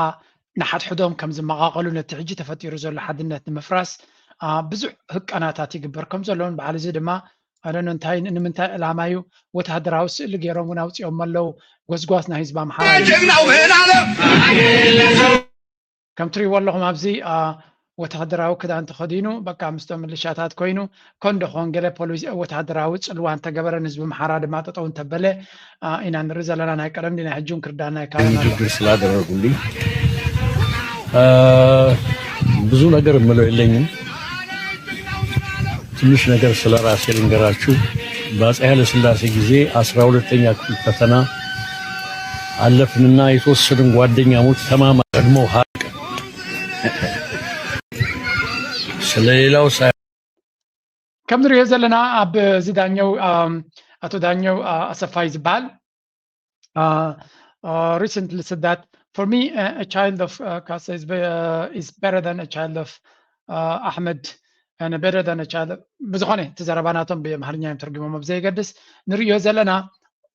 ንሓድሕዶም ከም ዝመቓቐሉ ነቲ ሕጂ ተፈጢሩ ዘሎ ሓድነት ንምፍራስ ብዙሕ ህቀናታት ይግበር ከም ዘሎን በዓል እዚ ድማ ኣደኖ እንታይ ንምንታይ ዕላማ እዩ ወተሃደራዊ ስእሊ ገይሮም እውን ኣውፅኦም ኣለዉ። ጎስጓስ ናይ ህዝቢ ኣምሓራ ከም ትሪእዎ ኣለኹም ኣብዚ ወተሃደራዊ ክዳን ተኸዲኑ በቃ ምስቶም ምልሻታት ኮይኑ ኮን ዶ ኮን ገለ ፖሊስ ወተሃደራዊ ፅልዋ እንተገበረ ንህዝቢ ኣምሓራ ድማ ጠጠው እንተበለ ኢና ንርኢ ዘለና። ናይ ቀደም ናይ ሕጂ እውን ክርዳና ይካለና ኣሎ። ንግግር ስላደረጉልኝ ብዙ ነገር እምለው የለኝም። ትንሽ ነገር ስለ ራሴ ልንገራችሁ። በአፄ ኃይለ ሥላሴ ጊዜ አስራ ሁለተኛ ክፍል ፈተና አለፍንና የተወሰንን ጓደኛሞች ተማማ ቀድሞ ሀቅ ስለሌላው ሳይ ከም ንሪኦ ዘለና ኣብዚ ዳኘው ኣቶ ዳኘው ኣሰፋ እዩ ዝበሃል። Recently said that for me a child of Kasa is better than a child of Ahmed and better than a child. ብዝኾነ እቲ ዘረባ ናቶም ብኣምሓርኛ እዮም ተርጉሞም ኣብ ዘየገድስ ንርእዮ ዘለና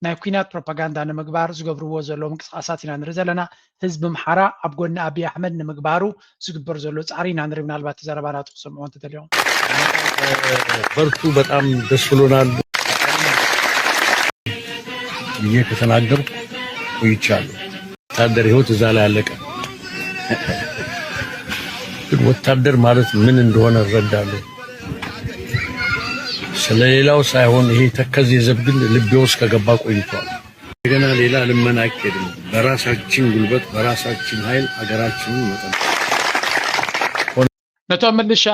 ናይ ኩናት ፕሮፓጋንዳ ንምግባር ዝገብርዎ ዘለዉ ምንቅስቃሳት ኢና ንርኢ ዘለና። ህዝቢ ኣምሓራ ኣብ ጎኒ ኣብይ ኣሕመድ ንምግባሩ ዝግበር ዘሎ ፃዕሪ ኢና ንርኢ። ምናልባት እቲ ዘረባ ናቱ ክሰምዕዎ እንተደልዮም በርቱ፣ በጣም ደስ ብሎናል ብዬ ከተናገርኩ ቆይቻለሁ። ወታደር ህይወት እዛ ላይ አለቀ። ግን ወታደር ማለት ምን እንደሆነ እረዳለሁ። ስለሌላው ሳይሆን ይሄ ተከዜ ዘብ ግን ልቤ ውስጥ ከገባ ቆይቷል። እንደገና ሌላ ልመና አይኬድም። በራሳችን ጉልበት በራሳችን ኃይል ሀገራችንን መጠበቅ። ነቶም ምልሻ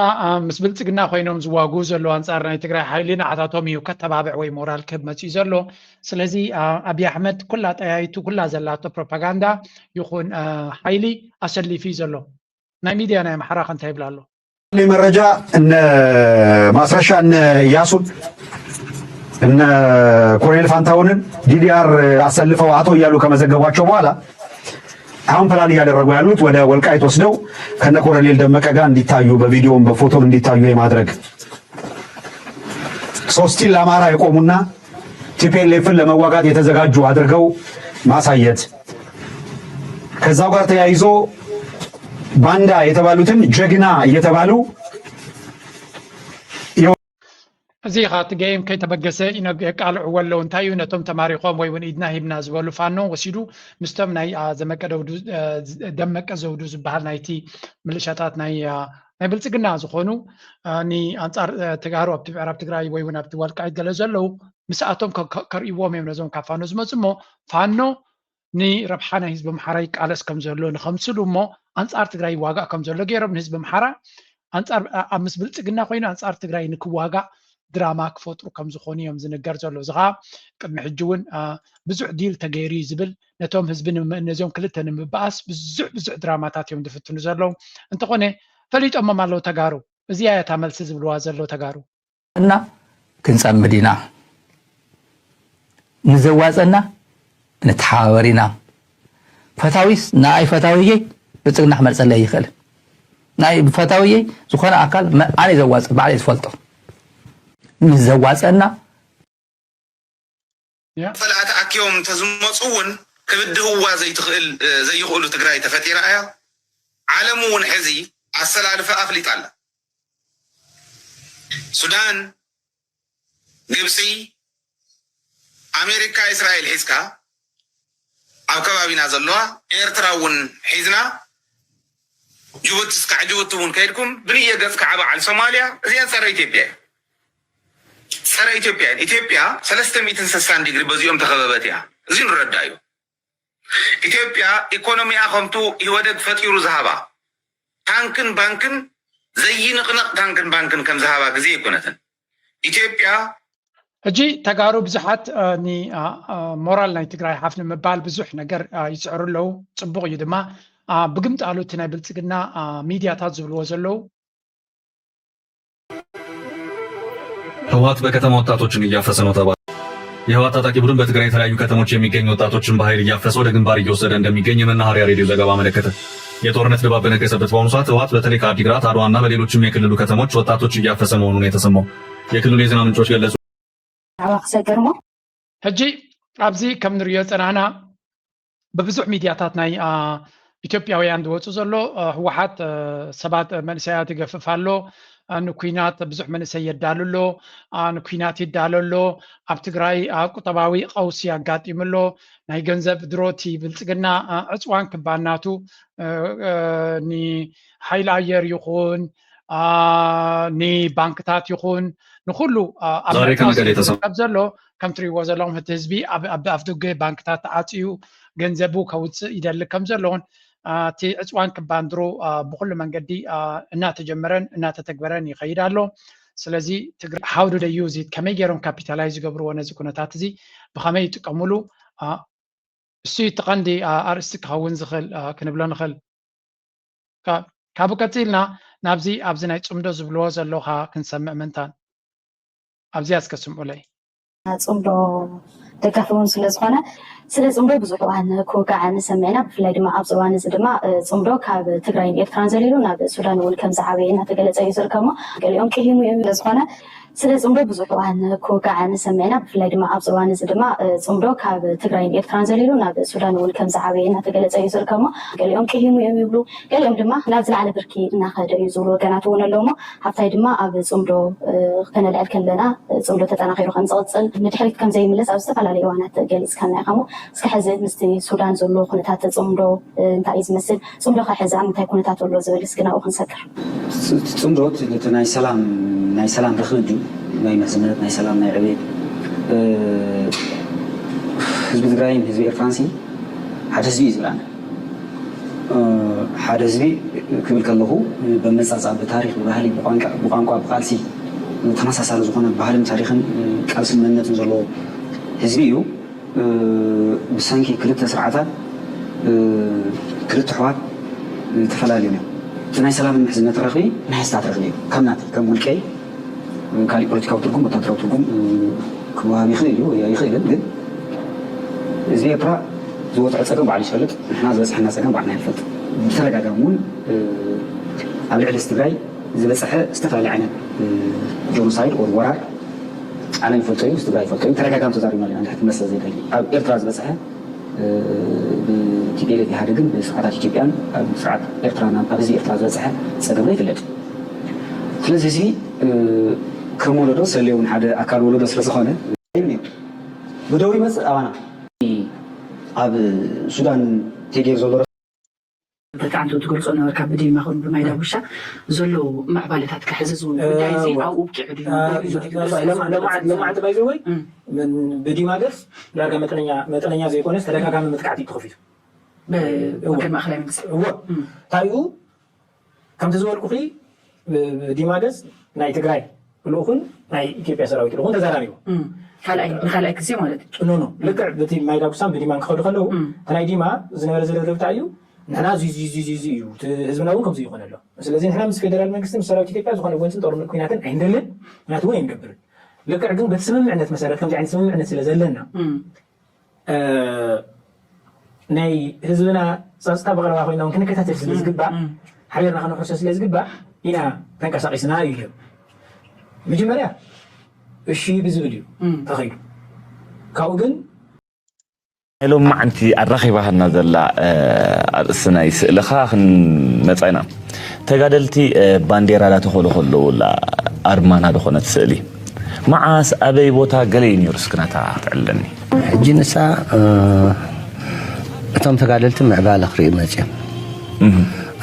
ምስ ብልፅግና ኮይኖም ዝዋግኡ ዘለዉ ኣንፃር ናይ ትግራይ ሓይሊ ንዓታቶም እዩ ከተባብዕ ወይ ሞራል ክህብ መፂኡ ዘሎ። ስለዚ ኣብይ ኣሕመድ ኩላ ጠያይቱ ኩላ ዘላቶ ፕሮፓጋንዳ ይኹን ሓይሊ ኣሰሊፉ እዩ ዘሎ። ናይ ሚድያ ናይ ኣምሓራ ከ እንታይ ይብል ኣሎ? መረጃ እነ ማስረሻ እነ እያሱን እነ ኮሎኔል ፋንታሁንን ዲዲአር አሰልፈው አቶ እያሉ ከመዘገቧቸው በኋላ አሁን ፕላን እያደረጉ ያሉት ወደ ወልቃይት ወስደው ከነ ኮሎኔል ደመቀ ጋር እንዲታዩ፣ በቪዲዮም በፎቶም እንዲታዩ የማድረግ። So still ለአማራ የቆሙና ቲ ፒ ኤል ኤፍን ለመዋጋት የተዘጋጁ አድርገው ማሳየት። ከዛው ጋር ተያይዞ ባንዳ የተባሉትን ጀግና እየተባሉ እዚ ኻ እቲ ገይም ከይተበገሰ ይነግ- የቃልዕዎ ኣለዉ። እንታይ እዩ ነቶም ተማሪኾም ወይ እውን ኢድና ሂብና ዝበሉ ፋኖ ወሲዱ ምስቶም ናይ አ፣ ዘመቀ ደውዱ አ፣ ዝ- ደመቀ ዘውዱ ዝበሃል ናይቲ ምልሻታት ናይ አ፣ ናይ ብልፅግና ዝኾኑ አ፣ ንኣንፃር አ፣ ተጋሩ ኣብቲ ምዕራብ ትግራይ ወይ እውን ኣብቲ ወልቃይት ገለ ዘለዉ ምስኣቶም ከ- ከ- ከርእይዎም እዮም ነዞም ካብ ፋኖ ዝመፁ እሞ ፋኖ ንረብሓ ናይ ህዝቢ ኣምሓራ ይቃለስ ከም ዘሎ ንኸምስሉ እሞ ኣንፃር ትግራይ ይዋጋእ ከም ዘሎ ገይሮም ንህዝቢ ኣምሓራ ኣንፃር ኣ- ኣብ ምስ ብልፅግና ኮይኑ ኣንፃር ትግራይ ንክዋጋእ ድራማ ክፈጥሩ ከም ዝኾኑ እዮም ዝንገር ዘሎ። እዚ ከዓ ቅድሚ ሕጂ እውን አ፣ ብዙሕ ዲል ተገይሩ እዩ ዝብል ነቶም ህዝቢ ንምእ- ነዚኦም ክልተ ንምብኣስ ብዙሕ ብዙሕ ድራማታት እዮም ዝፍትኑ ዘለዉ። እንተኾነ ፈሊጦሞም ኣለዉ ተጋሩ። እዚኣ እያ እታ መልሲ ዝብልዋ ዘለዉ ተጋሩ። እና ክንፀምድ ኢና። ንዘዋፀና ንተሓባበር ኢና። ፈታዊስ ንኣይ ፈታዊየይ ብልፅግና ክመርፀለይ ይኽእል። ንኣይ ፈታዊየይ ዝኾነ ኣካል መ- ኣነ ዘዋፅእ ባዕለይ ዝፈልጦ ንዘዋፀና ያ ፈላ ተኣኪቦም እንተዝመፁ እውን ክብድህዋ ዘይትኽእል እ፣ ዘይኽእሉ ትግራይ ተፈጢራ እያ። ዓለም እውን ሕዚ ኣሰላልፋ ኣፍሊጣ ኣላ። ሱዳን፣ ግብፂ፣ ኣሜሪካ፣ እስራኤል ሒዝካ ኣብ ከባቢና ዘለዋ ኤርትራ እውን ሒዝና ጅቡቲ እስካዕ ጅቡቲ እውን ከይድኩም ብንየ ገጽ ከዓ በዓል ሶማልያ እዚአን ጸረ ኢትዮጵያ እዩ። ጸረ ኢትዮጵያ እየን። ኢትዮጵያ ሰለስተ ሚእትን ስሳን ዲግሪ በዚኦም ተኸበበት እያ። እዚ ንረዳ እዩ። ኢትዮጵያ ኢኮኖሚያ ከምቱ ኢህወደግ ፈጢሩ ዝሃባ ታንክን ባንክን ዘይንቕነቕ ታንክን ባንክን ከም ዝሃባ ግዜ ኣይኮነትን። ኢትዮጵያ ሕጂ ተጋሩ ብዙሓት አ፣ ኒ አ፣ አ፣ ሞራል ናይ ትግራይ ሓፍ ንምባል ብዙሕ ነገር አ፣ ይፅዕሩ ኣለዉ። ፅቡቕ እዩ ድማ አ፣ ብግምጣሉ እቲ ናይ ብልፅግና አ፣ ሚድያታት ዝብልዎ ዘለዉ ህወሓት በከተማ ወጣቶችን እያፈሰ ነው ተባለ። የህወሓት ታጣቂ ቡድን በትግራይ የተለያዩ ከተሞች የሚገኙ ወጣቶችን በኃይል እያፈሰ ወደ ግንባር እየወሰደ እንደሚገኝ የመናኸሪያ ሬዲዮ ዘገባ አመለከተ። የጦርነት ድባብ በነገሰበት በአሁኑ ሰዓት ህወሓት በተለይ ከአዲግራት፣ አድዋና በሌሎችም የክልሉ ከተሞች ወጣቶች እያፈሰ መሆኑን የተሰማው የክልሉ የዜና ምንጮች ገለጹ። ብዛዕባ ክሰግር እሞ ሕጂ ኣብዚ ከም ንሪኦ ዝፀናሕና ብብዙሕ ሚድያታት ናይ አ፣ ኢትዮጵያውያን ዝወፁ ዘሎ አ፣ ህወሓት አ፣ ሰባት አ፣ መንእሰያት ይገፍፍ ኣሎ አ፣ ንኩናት ብዙሕ መንእሰይ የዳሉ ኣሎ አ፣ ንኩናት ይዳሎ ኣሎ ኣብ ትግራይ አ፣ ቁጠባዊ ቀውሲ ኣጋጢሙ ኣሎ ናይ ገንዘብ ድሮቲ ብልፅግና አ፣ ዕፅዋን ክባናቱ አ፣ አ፣ ንሓይሊ ኣየር ይኹን አ፣ ንባንክታት ይኹን ንኩሉ አ፣ ኣብ ዛሬ ምዕቃብ ከመቀሌ ስኢሉ ተሰማ ዝርከብ ዘሎ ከም ትሪእዎ ዘለኹም እቲ ህዝቢ ኣብ ኣብ ኣፍደገ ባንክታት ተዓፅዩ ገንዘቡ ከውፅእ ይደሊ ከም ዘለውን አ፣ እቲ ዕፅዋን ክባንድሩ አ፣ ብኩሉ መንገዲ አ፣ እናተጀመረን እናተተግበረን ይኸይድ ኣሎ። ስለዚ ትግራይ how do they use it ከመይ ገይሮም ካፒታላይዝ ይገብርዎ ነዚ ኩነታት እዚ ብኸመይ ይጥቀሙሉ አ፣ እሱ እቲ ቀንዲ አ፣ ኣርእስቲ ክኸውን ዝኽእል አ፣ ክንብሎ ንኽእል። ካብ ካብኡ ቀፂልና ናብዚ ኣብዚ ናይ ፅምዶ ዝብልዎ ዘለኻ ክንሰምዕ ምንታን ኣብዚኣ እስከ ስምዑለይ። ፅምዶ ደጋፊ እውን ስለ ዝኾነ ስለ ፅምዶ ብዙሕ እዋን ክውጋዕ ንሰምዕ ኢና። ብፍላይ ድማ ኣብዚ እዋን እዚ ድማ እ፣ ፅምዶ ካብ ትግራይን ኤርትራን ዘሊሉ ናብ ሱዳን እውን ከም ዝዓበየ እናተገለፀ እዩ ዝርከብ እሞ ገሊኦም ቅሂሙ እዮም ስለ ዝኾነ ስለ ፅምዶ ብዙሕ እዋን ክውጋዕ ንሰምዕ ኢና። ብፍላይ ድማ ኣብዚ እዋን እዚ ድማ እ፣ ፅምዶ ካብ ትግራይን ኤርትራን ዘሊሉ ናብ ሱዳን እውን ከም ዝዓበየ እናተገለፀ እዩ ዝርከብ እሞ ገሊኦም ቅሂሙ እዮም ይብሉ፣ ገሊኦም ድማ ናብ ዝለዓለ ብርኪ እናኸደ እዩ ዝብሉ ወገናት እውን ኣለዉ እሞ ሃብታይ ድማ ኣብ ፅምዶ እ፣ ከነልዕል ከለና እ፣ ፅምዶ ተጠናኺሩ ከም ዝቕፅል ንድሕሪት ከም ዘይምለስ ኣብ ዝተፈላለዩ እዋናት ገሊፅካልና ኢኻ እሞ እስኪ ሕዚ ምስቲ ሱዳን ዘሎ ኩነታት ፅምዶ እ፣ እንታይ እዩ ዝመስል? ፅምዶ ኸ ሕዚ ኣብ ምንታይ ኩነታት ኣሎ ዝብል እስኪ ናብኡ ክንሰግር። እቲ ፅምዶ እቲ ናይ ሰላም ናይ ሰላም ርኽብ እዩ። ናይ ምሕዝነት ናይ ሰላም ናይ ዕቤት እ፣ ህዝቢ ትግራይን ህዝቢ ኤርትራንሲ ሓደ ህዝቢ እዩ ዝብል ኣነ። እ፣ ሓደ ህዝቢ ክብል ከለኹ ብመጻጻ ብታሪክ ብባህሊ ብቋንቋ ብቋንቋ ብቃልሲ ተመሳሳሊ ዝኾነ ባህልን ታሪክን እ፣ ቃልስን መንነትን ዘለዎ ህዝቢ እዩ። እ፣ ብሰንኪ ክልተ ስርዓታት እ፣ ክልተ ኣሕዋት እ፣ ተፈላልዮም እዮም። እቲ ናይ ሰላምን ምሕዝነት ረኽቢ ናይ ህዝብታት ረኽቢ እዩ። ከም ናተይ ከም ውልቀይ እ፣ ካሊእ ፖለቲካዊ ትርጉም ወታደራዊ ትርጉም እ፣ ክወሃብ ይኽእል እዩ ወይ ኣይኽእልን፣ ግን ህዝቢ ኤርትራ ዝበፅሐ ፀገም ባዕሉ ይፈልጥ፣ ንሕና ዝበፅሐና ፀገም ባዕልና ይፈልጥ። ብተደጋጋሚ እውን ኣብ ልዕሊ ትግራይ ዝበፅሐ ዝተፈላለየ ዓይነት ጆኖሳይድ ወር ወራር ዓለም ይፈልጦ እዩ፣ ትግራይ ይፈልጦ እዩ። ተደጋጋሚ ተዛሪብና ኢና። ንድሕር ክመሰል ዘይደሊ ኣብ ኤርትራ ዝበፅሐ ብቲፒኤልኤፍ ኢህኣደግን ብስርዓታት ኢትዮጵያን ኣብ ስርዓት ኤርትራን ኣብ ህዝቢ ኤርትራ ዝበፅሐ ፀገምና ይፍለጥ። ስለዚ ህዝቢ ከም ወለዶ ሰልዮ እውን ሓደ ኣካል ወለዶ ስለዝኾነ ብደው ይመፅእ ኣባና። ኣብ ሱዳን ተገይሩ ዘሎ ብርትዓንቱ ትገልጾ ነበርካ ብዲማ ኹን ብማይ ዳጉሻ ዘሎ ምዕባለታት ከሕዚ ዝውን ጉዳይ እዚ ኣብኡ ኣብቂዑ ድዩ ለማዕቲ ባይዘወይ ብዲማ ገጽ ዳርጋ መጠነኛ መጠነኛ ዘይኮነስ ተደጋጋሚ መጥቃዕቲ እዩ ተኸፊቱ። ብወገን ማእኸላይ መንግስቲ እዎ እንታይ እዩ ከምቲ ዝበልኩኺ ብዲማ ገጽ ናይ ትግራይ ልኡኹን ናይ ኢትዮጵያ ሰራዊት ልኡኹን ተዘራሪቦም። ካልኣይ ንካልኣይ ግዜ ማለት እዩ። ኖ ኖ ልክዕ በቲ ማይ ዳጉሳን ብዲማን ክኸዱ ከለዉ እቲ ናይ ዲማ ዝነበረ ዝርርብ እንታይ እዩ? ንሕና እዚ እዚ እዚ እዚ እዚ እዩ እቲ ህዝብና እውን ከምዚ ይኾነ ኣሎ። ስለዚ ንሕና ምስ ፌደራል መንግስቲ ምስ ሰራዊት ኢትዮጵያ ዝኾነ ጎንፅን ጦርነት ኩናትን ኣይንደልን፣ ኩናት እውን ኣይንገብርን። ልክዕ ግን በቲ ስምምዕነት መሰረት ከምዚ ዓይነት ስምምዕነት ስለ ዘለና ናይ ህዝብና ፀፅታ ብቐረባ ኮይና እውን ክንከታተል ስለ ዝግባእ ሓቢርና ከነሕርሶ ስለ ዝግባእ ኢና ተንቀሳቒስና እዩ ኢሉ። መጀመርያ እሺ ብዝብል እዩ ተኸይዱ። ካብኡ ግን ናይ ሎማዓንቲ ኣራኺባትና ዘላ ኣርእስቲ ናይ ስእልኻ ክንመፃ ኢና። ተጋደልቲ ባንዴራ ዳተኾሉ ከለዉ ኣርማና ዝኾነት ስእሊ መዓስ ኣበይ ቦታ ገለ እዩ ነይሩ እስክናታ ትዕለኒ። ሕጂ ንሳ እቶም ተጋደልቲ ምዕባለ ክርእዩ መፅኦም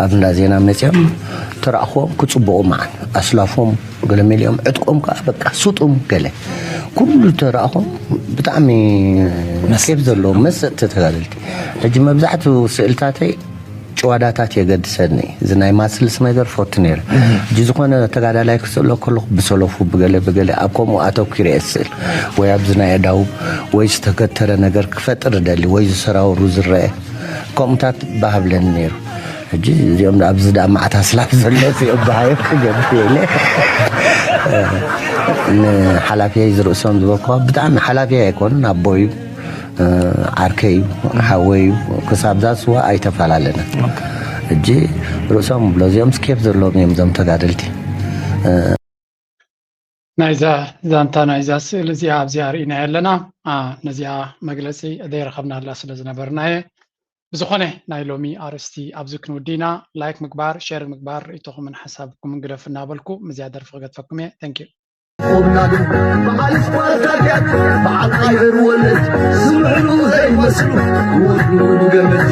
ኣብ እንዳ ዜና መፅኦም ተረእኽዎም ክፅብቑ መዓን ኣስላፎም ገለ መሊኦም ዕጥቆም ከዓ በቃ ስጡም ገለ ኩሉ ተረእኽዎም ብጣዕሚ ኬፍ ዘለዎም መሰጥቲ ተጋደልቲ። ሕጂ መብዛሕትኡ ስእልታተይ ጭዋዳታት የገድሰኒ። እዚ ናይ ማስልስ ነገር ፈቱ ነይረ። ሕጂ ዝኾነ ተጋዳላይ ክስእሎ ከለኹ ብሰለፉ ብገለ ብገለ ኣብ ከምኡ ኣተኪረ እየ ዝስእል ወይ ኣብዚ ናይ ኣዳውብ ወይ ዝተገተረ ነገር ክፈጥር እደሊ ወይ ዝሰራወሩ ዝረአ ከምኡታት ባህ ብለኒ ነይሩ። ሕጂ እዚኦም ኣብዚ ደኣ መዓት ኣስላፍ ዘሎ እዚኦም ብሃዮም ክገብር ኢለ ንሓላፊየይ ዝርእሶም ዝበልኩዋ ብጣዕሚ ሓላፊየይ ኣይኮኑን ኣቦ እዩ ዓርከይ እዩ ሓወይ እዩ ክሳብ ዛስዋ ኣይተፈላለና ሕጂ ርእሶም ብሎ እዚኦም ስኬፍ ዘለዎም እዮም እዞም ተጋደልቲ ናይዛ ዛንታ ናይዛ ስእሊ እዚኣ ኣብዚኣ ርኢና ኣለና ነዚኣ መግለፂ ዘይረኸብናላ ስለ ዝነበርና እየ ብዝኾነ ናይ ሎሚ ኣርእስቲ ኣብዚ ክንውዲና ላይክ ምግባር ሸር ምግባር ርእቶኹምን ሓሳብኩምን ግደፉ እናበልኩ ምዚኣ ደርፊ ክገድፈኩም እየ thank you ቁምናዶ በዓል ስኳር ካርዲያክ በዓል ኣይበር ወለድ ዝምዕሉ ዘይመስሉ ወዱ ገመድ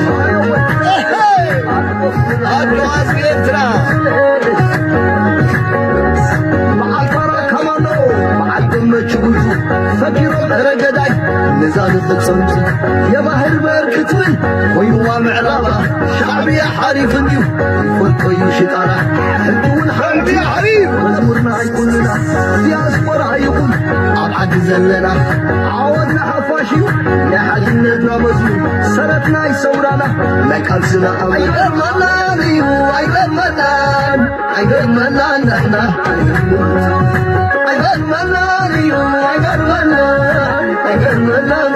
ኣዶ ኣዝቢ ኤርትራ በዓል ፋራ ካማንዶ በዓል ደመ ችጉቱ ፈኪሮም እረ ገዳይ ነዛ ንኽጸምቱ የባህር በር ክትብል ኮይንዋ ምዕራባ ሻዕብያ ሓሪፍ እንድዩ ይፈልጦ እዩ ሽጣራ ሕጂ እውን ሓንቲ ሓሪፍ መዝሙርና ኣይኩንና ዲያስፖራ ይኹን ኣብ ዓዲ ዘለና ዓወት ንሓፋሽ እዩ ናይ ሓድነትና መዝሙር ሰረት ናይ ሰውራና ናይ ቃልስና ኣመል ኣይጠቅመናን እዩ ኣይጠቅመናን ኣይጠቅመናን ንሕና ኣይጠቅመናን እዩ ኣይጠቅመናን ኣይጠቅመናን